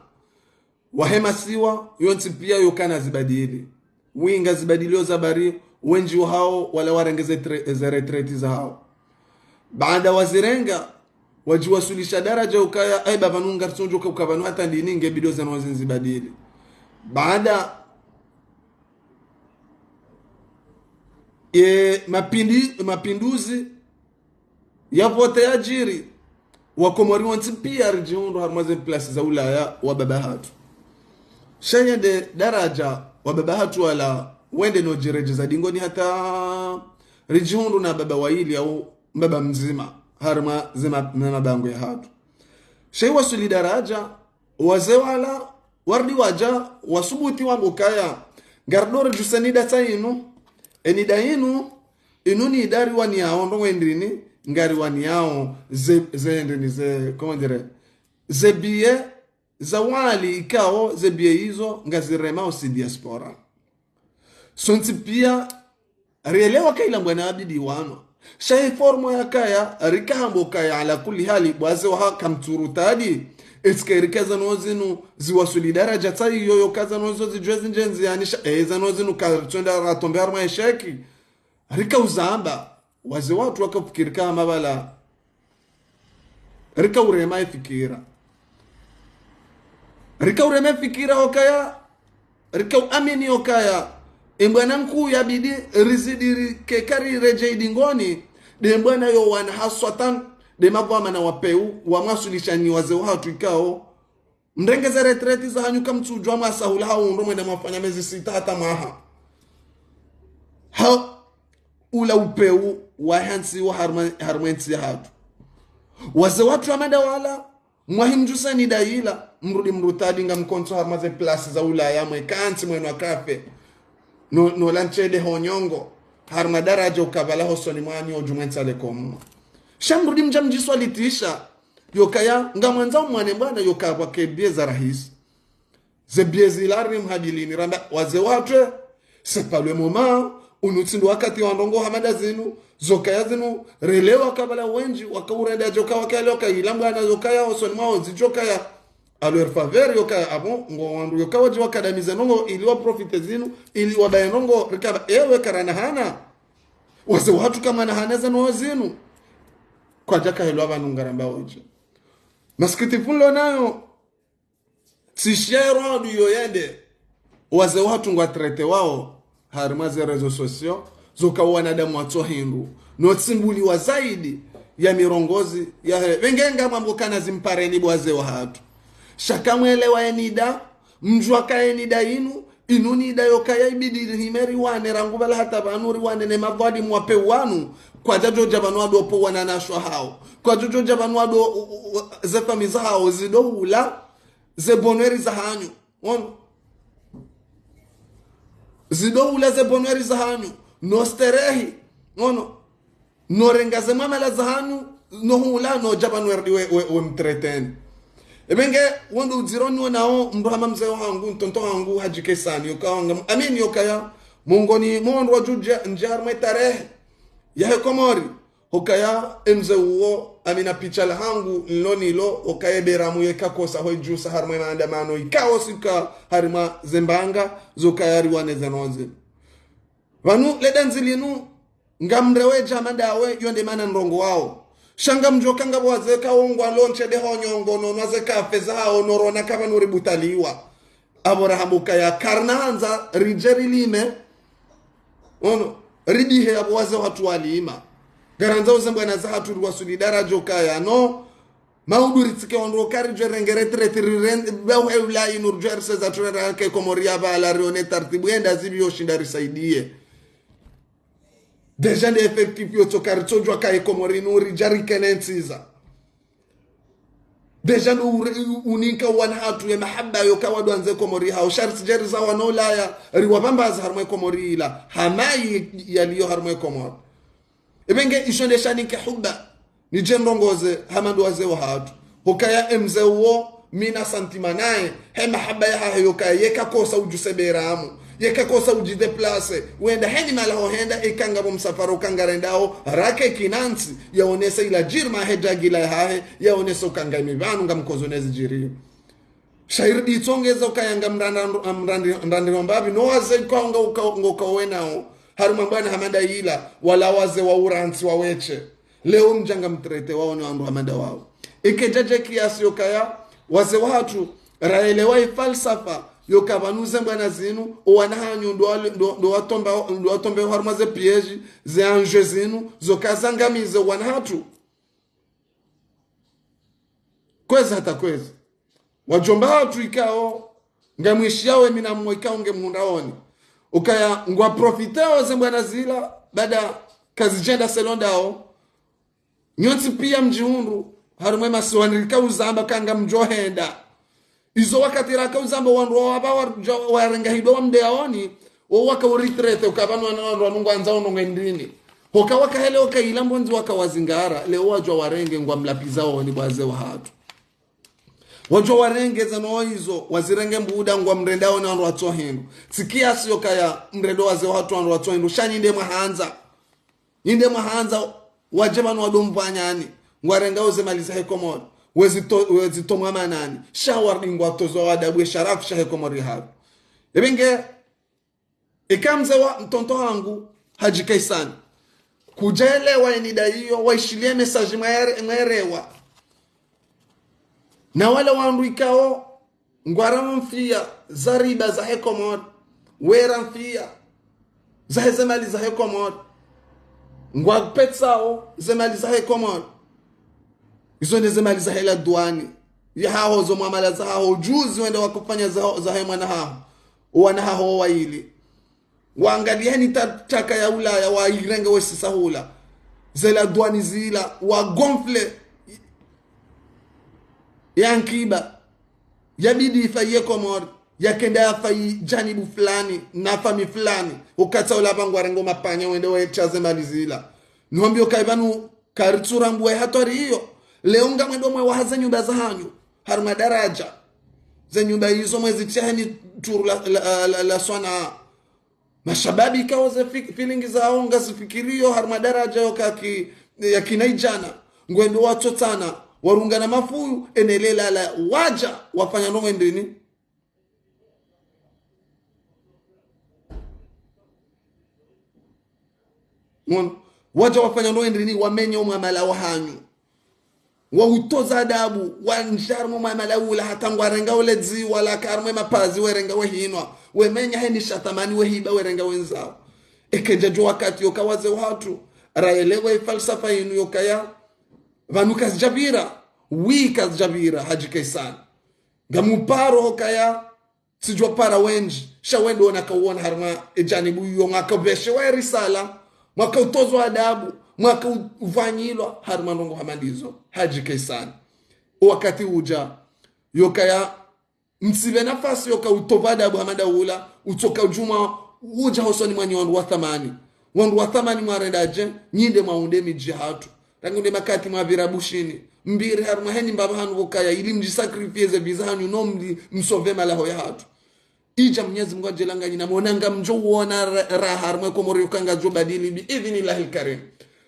wahe masiwa, yontsi piya yokana zibadili. Winga zibadili yo zabari, wendji wahawo wala warenge ze tre-, ze retraite zahawo. Baada wazirenga, wadjiwaswilisha daraja ukaya, ai baba nunga ritsondjo ka ukaya pvanu hata ndini nge bido zanu zinu zibadili. Baada e mapindi-, mapinduzi ya vote yadjiri, wakomori wontsi piya ridjihundru harimwa ze place za Ulaya wa baba hatru. Sha yende daraja wa baba hatru wala wende no djiredjeza dingoni hata ridjihundru na baba wayili au mbaba mdzima harimwa ze ma-, na mabangwe yahatru. Sha iwaswili daraja, wazee wala, warudi wadja, wasubuti wambe ukaya, ngarido redjuse nida tsa inu, e nida inu, inu nida riwaniyao, ndo wendrini, ngariwaniyao, ze, ze ndrini, ze, comment dire, ze billets, za wali ikao, ze billets izo, ngaziremao si diaspora. Sontsi piya, rielewa ka ila mbwana yabidi wanwa. Sha i forme yakaya, rika hamba ukaya ala kulli hali, bo wazee waha kamtsurutadi. Est-ce que rika zanu zinu, ziwaswili daraja tsa iyo yoka zanu zo zidjuwe zindjenzi yani sha, e zanu zinu ka ritsonda ratombe harimwa esheki. Rika uzamba, wazee watru waka ufikiri ka mabala. Rika urema e fikira. Rika urema e fikira okaya, rika uamini okaya, e mbwana nkuu yabidi rizidi rike kari redjei dingoni, nde mbwana yo wana haswatan, nde madhwamana wa peu, wamwaswilisha nyi wazee wahatru ikao, mrenge ze retraite zahanyu kamtsudjuwa mwasahula ha undro mwende mwafanya mezi sita hata mwaha. Ha ula upeu wahantsiwa harimwa, harimwa entsi yahatru. Wazee watru wa mada wala, mwahimdjusa nida ila, mrudi mrutadi ngamkontso harimwa ze place za Ulaya mwekantsi mwenwa kafe. No, no lantsi nde ho nyongo, harimwa daraja ukaya pvala hosoni mwanyu odjumwentsa lekomwa. Sha mrudi mdja mdjiswalitisha, yokaya, ngamwandzao mwane mbwana yokaya pvwake billets za rahisi. Ze billets zila rimhadilini, ramba, wazee watru, c'est pas le moment, unu tsi ndo wakati wa ndrongo hama nda zinu, zokaya zinu, relewa kabla wendji, waka urenda djoka wakaya, yokaya, ila mbwana yokaya, hosoni mwawo zidjokaya, à leur faveur, yokaya, ah bon, ngo wandru, yokaya wadji wakadamize ndrongo, ili waprofite zinu, ili wabaye ndrongo, rikaba, ewe karana hana. Wazee watru kamwana hana zanu zinu. Kwadjaka helwa pvanu ngaramba wodje. Masikitifu nilo nayo, tsishiya e rwadu yo yende, wazee watru ngwa traité wao, harimwa ze réseaux sociaux, zoka wanadamu watso hindru, no tsimbuliwa zaidi ya mirongozi yahe. Pvenge ngamwambo kana zimpareni bo wazee wahatru. Sha kamwelewa ye nida, mdjuwa ka ye nida inu, inu nida yokaya ibidi rihime riwane rangu pvala hata pvanu riwane ne madhwalimu wape wanu, kwadjadjodja pvanu wadopvo wananyasha hawo. Kwadjadjodja pvanu wado, u-, u-, u-, ze famiyi zahawo zido hula ze bonheur zahanyu. Ono. Zido hula ze bonheur zahanyu. No sterehi. Ono. No renga ze mwamala zahanyu. No hula no dja pvanu werdi we, we, we mtreteni. Epvenge, wendo udziro niwo nawo, mdru hama mze wahangu, ntonto hangu, Hadji Kaisani, yoka wanga, amini yokaya, mongoni, mo wandru wadjudja, ndja harumwa ye tarehi yahe Komori. Hokaya, e mze uwo, amina picha lahangu, nlo nilo, hokaya beramu yeka kosa ho idjusa harumwa ye maandamano, ikao sika harumwa ze mbanga, zokaya riwane ze nonze. Pvanu, le dandzi linu, ngamrewe djama ndawe, yo nde mana ndrongo wawo. Sha ngamdjoka ngapvo wazee kawo ngwalo ntsi de ho nyongo, no nwa ze kafe zahawo, no rona ka pvanu ributaliwa. Apvo rahambuka ya karina handza ridje rilime. Ono, ridihe apvo wazee wahatru walima. Ngarandzao ze mbwana zahatru riwasuli daraja yokaya, no. Maudu ritsike ondro kari djwe renge retraite riren-, bau eula inu djwe riseza turera ke Komori ya pvala rione tartibu yenda zipvi yoshinda risaidiye. Déjà nde effectif yotsoka ritsodjwa kaye Komori inu ridja rikene ntsiza. Déjà ndo ure-, u-, uninka wana hatru ye mahaba yoka wadwandze Komori hawo. Sha ritsidje riza wana Ulaya, riwapvambaza harumwa ye Komori ila. Hama yi yaliyo harumwa ye Komori. Epvenge isho nde shaninke huba. Nidje ndrongoze hama ndo wazee wahatru. Hokaya e mze uwo, mina sentiment naye, he mahaba yahahe yokaya, yeka kosa udjuse beramu, yeka kosa udji déplacer, wenda heni mahala ho henda, eka ngapvo msafara uka ngarendao, rake kinantsi, yaonese ila djirma he djagila yahahe, yaonese uka ngami pvanu ngamkozo ne zidjiriyo. Sha iri ditsongeza ukaya ngamranda-, ngamrandi-, ndrandi rombapvi, no wazee kwa nga uka-, ngo uka wenao, harumwa mbwana hama nda ila, wala wazee wa urantsi wa weshe. Leo mdja ngamtraite wawo ni wandru hama nda wawo. Ike djadje kiasi yokaya, wazee wahatru, raelewa ye falsafa, yoka pvanu ze mbwana zinu, o wana hanyu ndo wa-, ndo, ndo watomba, ndo watombe harumwa ze piège, ze enjeu zinu, zoka zangamize wana hatru. Kwezi hata kwezi. Wadjomba hatru ikao, ngamwishiyawo emina mwo ikao nge mhundraoni. Ukaya ngwa profiteo ze mbwana zila, baada kazidjenda selon ndawo. Nyontsi pia mdjihundru, harumwa ye masiwani rika uzamba ka ngamdjo henda. Izo wakati raka uzamba wandru wa wapva wa-, dja-, warenga hido wa mdeyaoni, wo waka uretraite, uka pvanu wana wandru wanu ngwandzao ndrongo ndrini. Hoka wakahele oka ila mbondzi waka wazingara, leo wadjwa warenge ngwa mlapvizaoni bo wazee wahatru. Wadjwa warenge ze no izo, wazirenge mbuda ngwa mrendao na wandru watso hindru. Tsi kiasi yokaya mrendo wazee wahatru wandru watso hindru, sha nyi nde mwahandza. Nyi nde mwahandza, wadje pvanu wado mpvanyani. Ngwarengao ze mali zahe Komori. Wezito-, wezitomwa manani. Sha warudi ngwatozwa adabu ye sharafu shahe Komori hapvo. Epvenge, eka mze wa ntonto hangu, Hadji Kaisani. Kudjaelewa ye nida iyo, waishiliye message mwayere-, mwayerewa. Na wala wandru ikao, ngwara mfiya, za riba zahe Komori, wera mfiya, zahe ze mali zahe Komori, ngwapvetsao ze mali zahe Komori. Izo nde ze mali zahe la douane. Yahaho zo mwamala zahaho, juzi wende wakofanya za, zahe mwana haho. Wana haho waili. Wangaliye ni ta-, taka ya Ulaya, wairenge wesisa hula. Ze la douane zila, wagonfle ya nkiba. Yabidi ifa ye Komori, yakenda yafa yi janibu fulani, na fami fulani. Ukatsa ula pvangu warengo mapanya wende wetsha ze mali zila. Niwambiyo kayi pvanu karitsurambuwa ye hatwari iyo. Leo ngamwendo mwe waha ze nyumba zahanyu. Harumwa daraja. Ze nyumba izo mwezitria heni turu la, la, la, la swana. Mashababi ikao ze fi-, feeling zawo ngazifikiriyo harumwa daraja yoka ki-, ya kinaidjana. Ngwendo watsotsana, warungana mafuyu, enele lala, wadja, wafanya ndrongo ndrini. Ngono, wadja wafanya ndrongo ndrini, wamenye omwamala wahanyu. Wautoza adabu, wandjia harumwa mwamala ula, hata ngwarenga ule dzi, wala ka harumwa mapazi, werenga wehinwa, wemenya heni shatamani, wehiba, werenga wenzao. Eka djadjo wakati yoka wazee wahatru, raelewa ifalsafa yinu yokaya, pvanu kazidjapvira, wi kazidjapvira, Hadji Kaisani. Ngamuparo hokaya, tsidjwapara wendji, sha wendo nakauona harumwa ejanibu yo mwaka upveshewa erisala, mwaka utozwa adabu, mwaka u-, upvanyilwa harumwa ndrongo hama ndizo, Hadji Kaisani. Owakati udja, yokaya, mtsipve nafasi yoka utopva adabu hama nda ula, utsoka udjuma udja hosoni mwanyu wandru wa thamani. Wandru wa thamani mwarenda dje, nyi nde mwaunde midji hatru. Rangu nde makati mwapvira Bushini. Mpvire harumwa heni mbapvi hanu pvokaya, ili mdjisakrifie ze viza hanyu no mli msove malaho yahatru. Idja Mnyezi Mngu adjelanganyi na mwona ngamdjo uona ra-, raha harumwa Komori yoka ngadjo badili bi idhinillahi lkarim.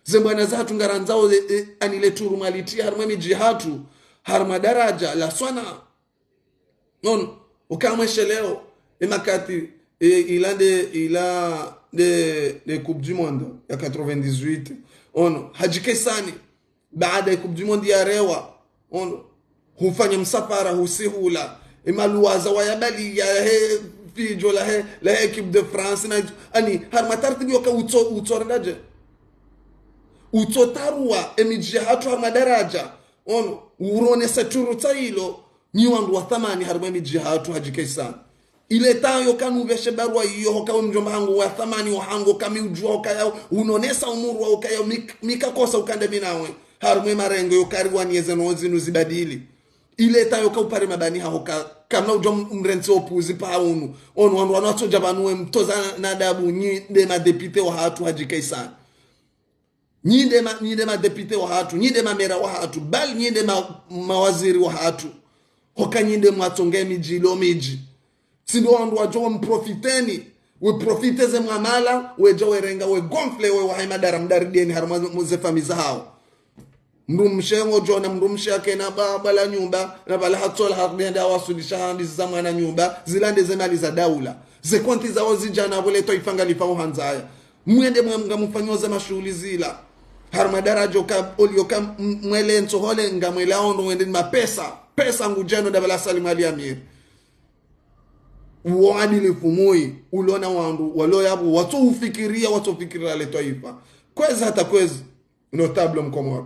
Ze mbwana zahatru ngarandzao ze, e, ani le turu mwalitriya harumwa midji hatru, harumwa daraja la swana. Non, ukamwesheleo, e makati, e, ila nde, ila nde, nde Coupe du Monde ya quatre-vingt-dix-huit. Ono, Hadji Kaisani, baada ya Coupe du Monde yarewa, ono, hufanya msafara, husihula, e maluwaza wayabali ya he fidjo la he, la he équipe de France, na, ani, harumwa tartibu yoka utso, utso renda dje. Utso taruwa, e midji hatru harumwa daraja, ono, uronesa turu tsa ilo, nyi wandru wa thamani harumwa emidji hatru Hadji Kaisani. Ile tayo kanu upveshe barua iyo hoka we mdjomba hangu wa thamani wa hangu kami udjua hokaya unonesa umuru wa hokaya mik-, mika kosa ukande mi nawe. Harumwa emarenge yoka riwaniye ze no zinu zibadili. Ile tayo ka upare mabani ha hoka kamna udjua m-, mrentsi opuzi pa unu. Ono wandru wanu watsodja pvanu we mtoza na adabu nyi nde madepite wahatru Hadji Kaisani. Nyi nde ma-, nyi nde madepite wahatru, nyi nde mamera wahatru, bali nyi nde ma-, mawaziri wahatru. Hoka nyi nde mwatsonga emidji ilo midji. Tsi ndo wandru wadjo wamprofiteni, weprofite ze mwamala, wedja werenga, wegonfle, wewahe madara mdarideni, harumwa ze famiyi zahao. Mdrumshe ngodjona, mdrumshe akena ba-, bala nyumba, na bala hatsola hakubenda awasulisha hambi za mwana nyumba, zila nde ze mali za daula. Ze konti zao zidjana pvole twaifa ngalifao handzaya. Mwende mwe ngamufanyao ze mashuhuli zila. Harumwa daraja yoka, oli yoka m-, mwele ntsohole ngamwelao ndo wende ni mapesa. Pesa ngudjeno nda bala Salim Ali Amir. Uwo adilifu muyi, ulona wandru, walo yapvo, watso ufikiria, watso ufikiria le twaifa. Kwezi hata kwezi, notable Mkomori.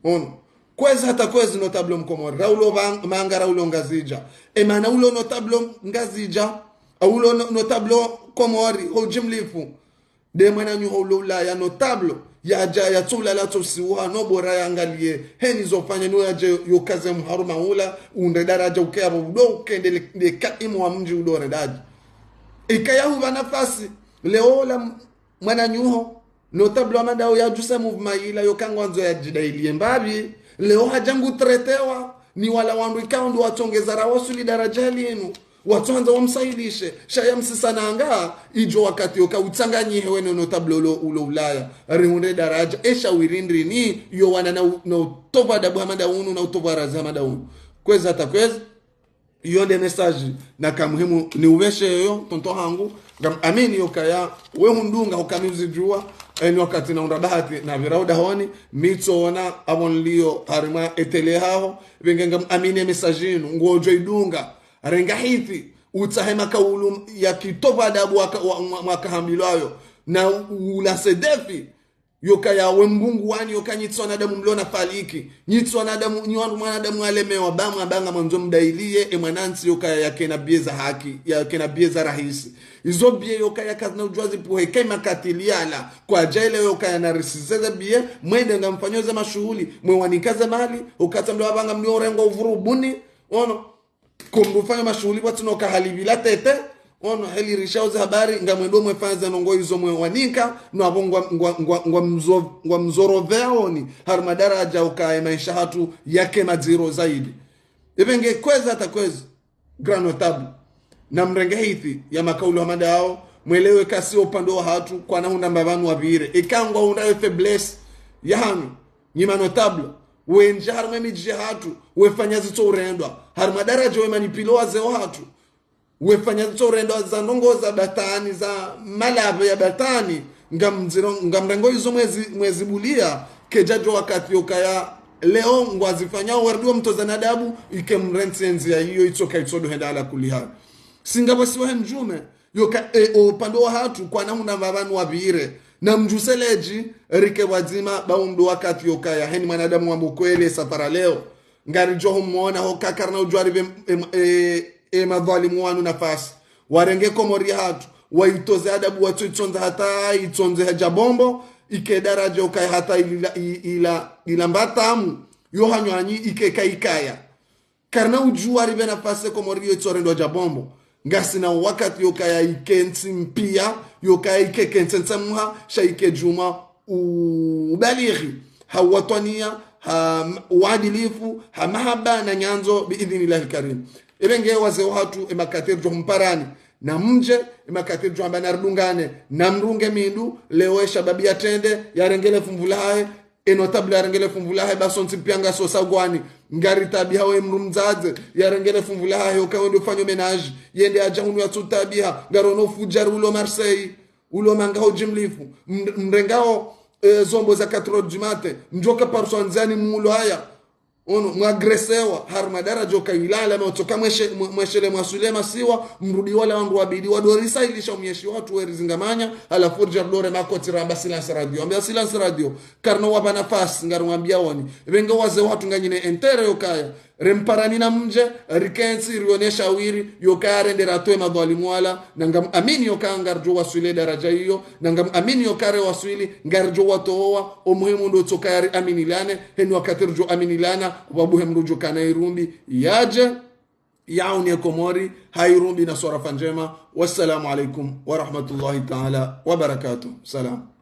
Ono. Kwezi hata kwezi, notable Mkomori. Raulo bang-, manga, raulo Ngazidja. Emana ulo notable Ngazidja, aulo no-, notable Komori, ho ujimlifu. Nde mwananyaho ulo Ulaya notable, yadja, yatso ulala tso usiuha, no bora yangaliye, heni zofanya, no yadje yokaze mharuma ula, unde daraja uke yapvo, udo ukende le, le kaimu wa mdji udo rendaji. Ikaya hupva nafasi, leo la m-, mwananyaho, notable wa madao yadjuse mouvement ila yoka ngwandzo yadjidailiye mbapvi, leo hadja ngu traitewa, ni wala wandru ikao ndo watsongeza rawasuli daraja linu. Watsohandza wamsahilishe, sha yamsisananga, idjo wakati yoka utsanganyihe weno notable ulo, ulo Ulaya. Rihundre daraja, esha wirindrini, yo wana na u-, na utovu adabu hama nda unu, na utovu arazi hama nda unu. Kwezi hata kwezi, iyo nde message naka muhimu niupveshe yo, tonton hangu, ngam amini yokaya, we hundunga hukami uzidjua, eni wakati na undra bahati, na pvira udahoni, mitsoona, apvo nilio, harumwa etele haho, pvenge ngam amini e message inu, ngodjo idunga, renga hithi, utsahe makaulu ya kitovu adabu waka, wa, mwa, mwaka hambilwayo, na u-, ulanse défi, yokaya we mbungu wani, yoka nyi tsi wanadamu mlona faliki, nyi tsi wanadamu, nyi wandru mwanadamu alemewa, ba mwabanga mwandzo mdailiye, e mwanantsi yokaya yakena biye za haki, yakena biye za rahisi. Izo biye yokaya kazina udjua zipuhe, ke makatili yala, kwadja ile yokaya na risizeze biye, mwende ngamfanyao ze mashuhuli, mwe wanika ze mali, ukatsa mdo wabanga mdo urengwa uvurubuni, ono. Kumdru ufanya mashuhuli pvwatsina uka halipvila tete, ono heli rishao ze habari, ngamwendo mwefanya ze ndrongo izo mwe wanika, no apvo ngwa, ngwa, ngwa, ngwa mzo-, ngwa mzoropveaoni, harumwa daraja ukaye maesha hatru yake madziro zaidi. Ipvenge kwezi hata kwezi, grand notable. Na mrenge hithi ya makaulu hama ndao, mwelewe kasi upande wahatru, kwana hundra mbapvanu wapvire. Ika ngwa hundra ye faiblesse yahanu. Nyi ma notable, wendja harumwa emidji yahatru, wefanya zitso urendwa. Harumwa daraja we manipilo wazee wahatru. Wefanya zitso urendwa za ndrongo za batwili, za malapvo ya batwili. Ngamdziro-, ngamrengo izo mwezi, mwezi bulia, kedjadjo wakati yokaya, leo ngwazifanyao wardi wa mtoza na adabu, ike mrentsi endziya iyo itsoka itsodo henda ala kulli hali. Singapvo siwa he mdjume, Yoka, e, o upande wahatru kwana huna vavanu wavire. Na mdjuse ledji, rike pvwadzima, ba umdru wakati yokaya. Heni mwanadamu wa mbukwele safara leo. Ngaridjo humwona hoka karina udjwari ve, e, e, e madhwalimu wanu nafasi. Warenge Komori hatru. Waitoze adabu watso itsondza hata, itsondze hadja bombo. Ike daraja ukaya hata ila, ila, ila mbatamu. Yo hanywanyi ike kaikaya. Karina udjuwa rive nafasi Komori yo itsorendwa dja bombo. Ngasina wakati yokaya ike ntsi mpia, yokaya ike kentsi ntsamuha, sha ike djuma u-, ubalighi, ha watwaniya, ha m-, uadilifu, ha mahaba na nyandzo, bi idhnillahi lkarim. Ebe nge wazee wahatru, e makati ridjo humparani, na mdje, e makati ridjo hamba na ridungane, na mrunge mindru, leo e shababi yatrende, yarenge le fumvu lahahe, e notable yarenge le fumvu lahe, ba sontsi pia ngaso sagwani. Ngaritabiha we mdru mdzadze, yarenge le fumvu lahe, yoka wende ufanyo ménage. Yende yadja hunu yatsutabiha. Ngarono fudjari ulo Marseille, ulo manga ho djimlifu. M-, mrengao, e, zombo za quatre heures du matin. Mdjoka paruswa ndziani mulo haya. Ono, mwagresewa, harumwa daraja yoka ilala, motsoka mweshe-, mwe-, mweshele mwaswile masiwa, mrudi wala wandru wabidi, wadorisa ilisha umyeshi watru weri zingamanya, halafu ridja ridore makoti ramba silence radio. Ambia silence radio, karina wapva nafasi, ngarimwambia woni. Ebe nge wazee wahatru nganyine intérêt yokaya. Remparani na mdje, rikentsi, rione shawiri, yokaya rende ratowe madhwalimu wala, na ngam amini yokaya ngaridjo waswile daraja iyo, na ngam amini yokaya re waswili, ngaridjo watowa, o muhimu ndo tsoka yari aminilane, heni wakati ridjo aminilana, wabuhe mdru djo kana irumbi, yadje, yauni e Komori, ha irumbi na swarafa ndjema. Wassalamu alaikum wa rahmatullahi ta'ala wa barakatuh. Salam.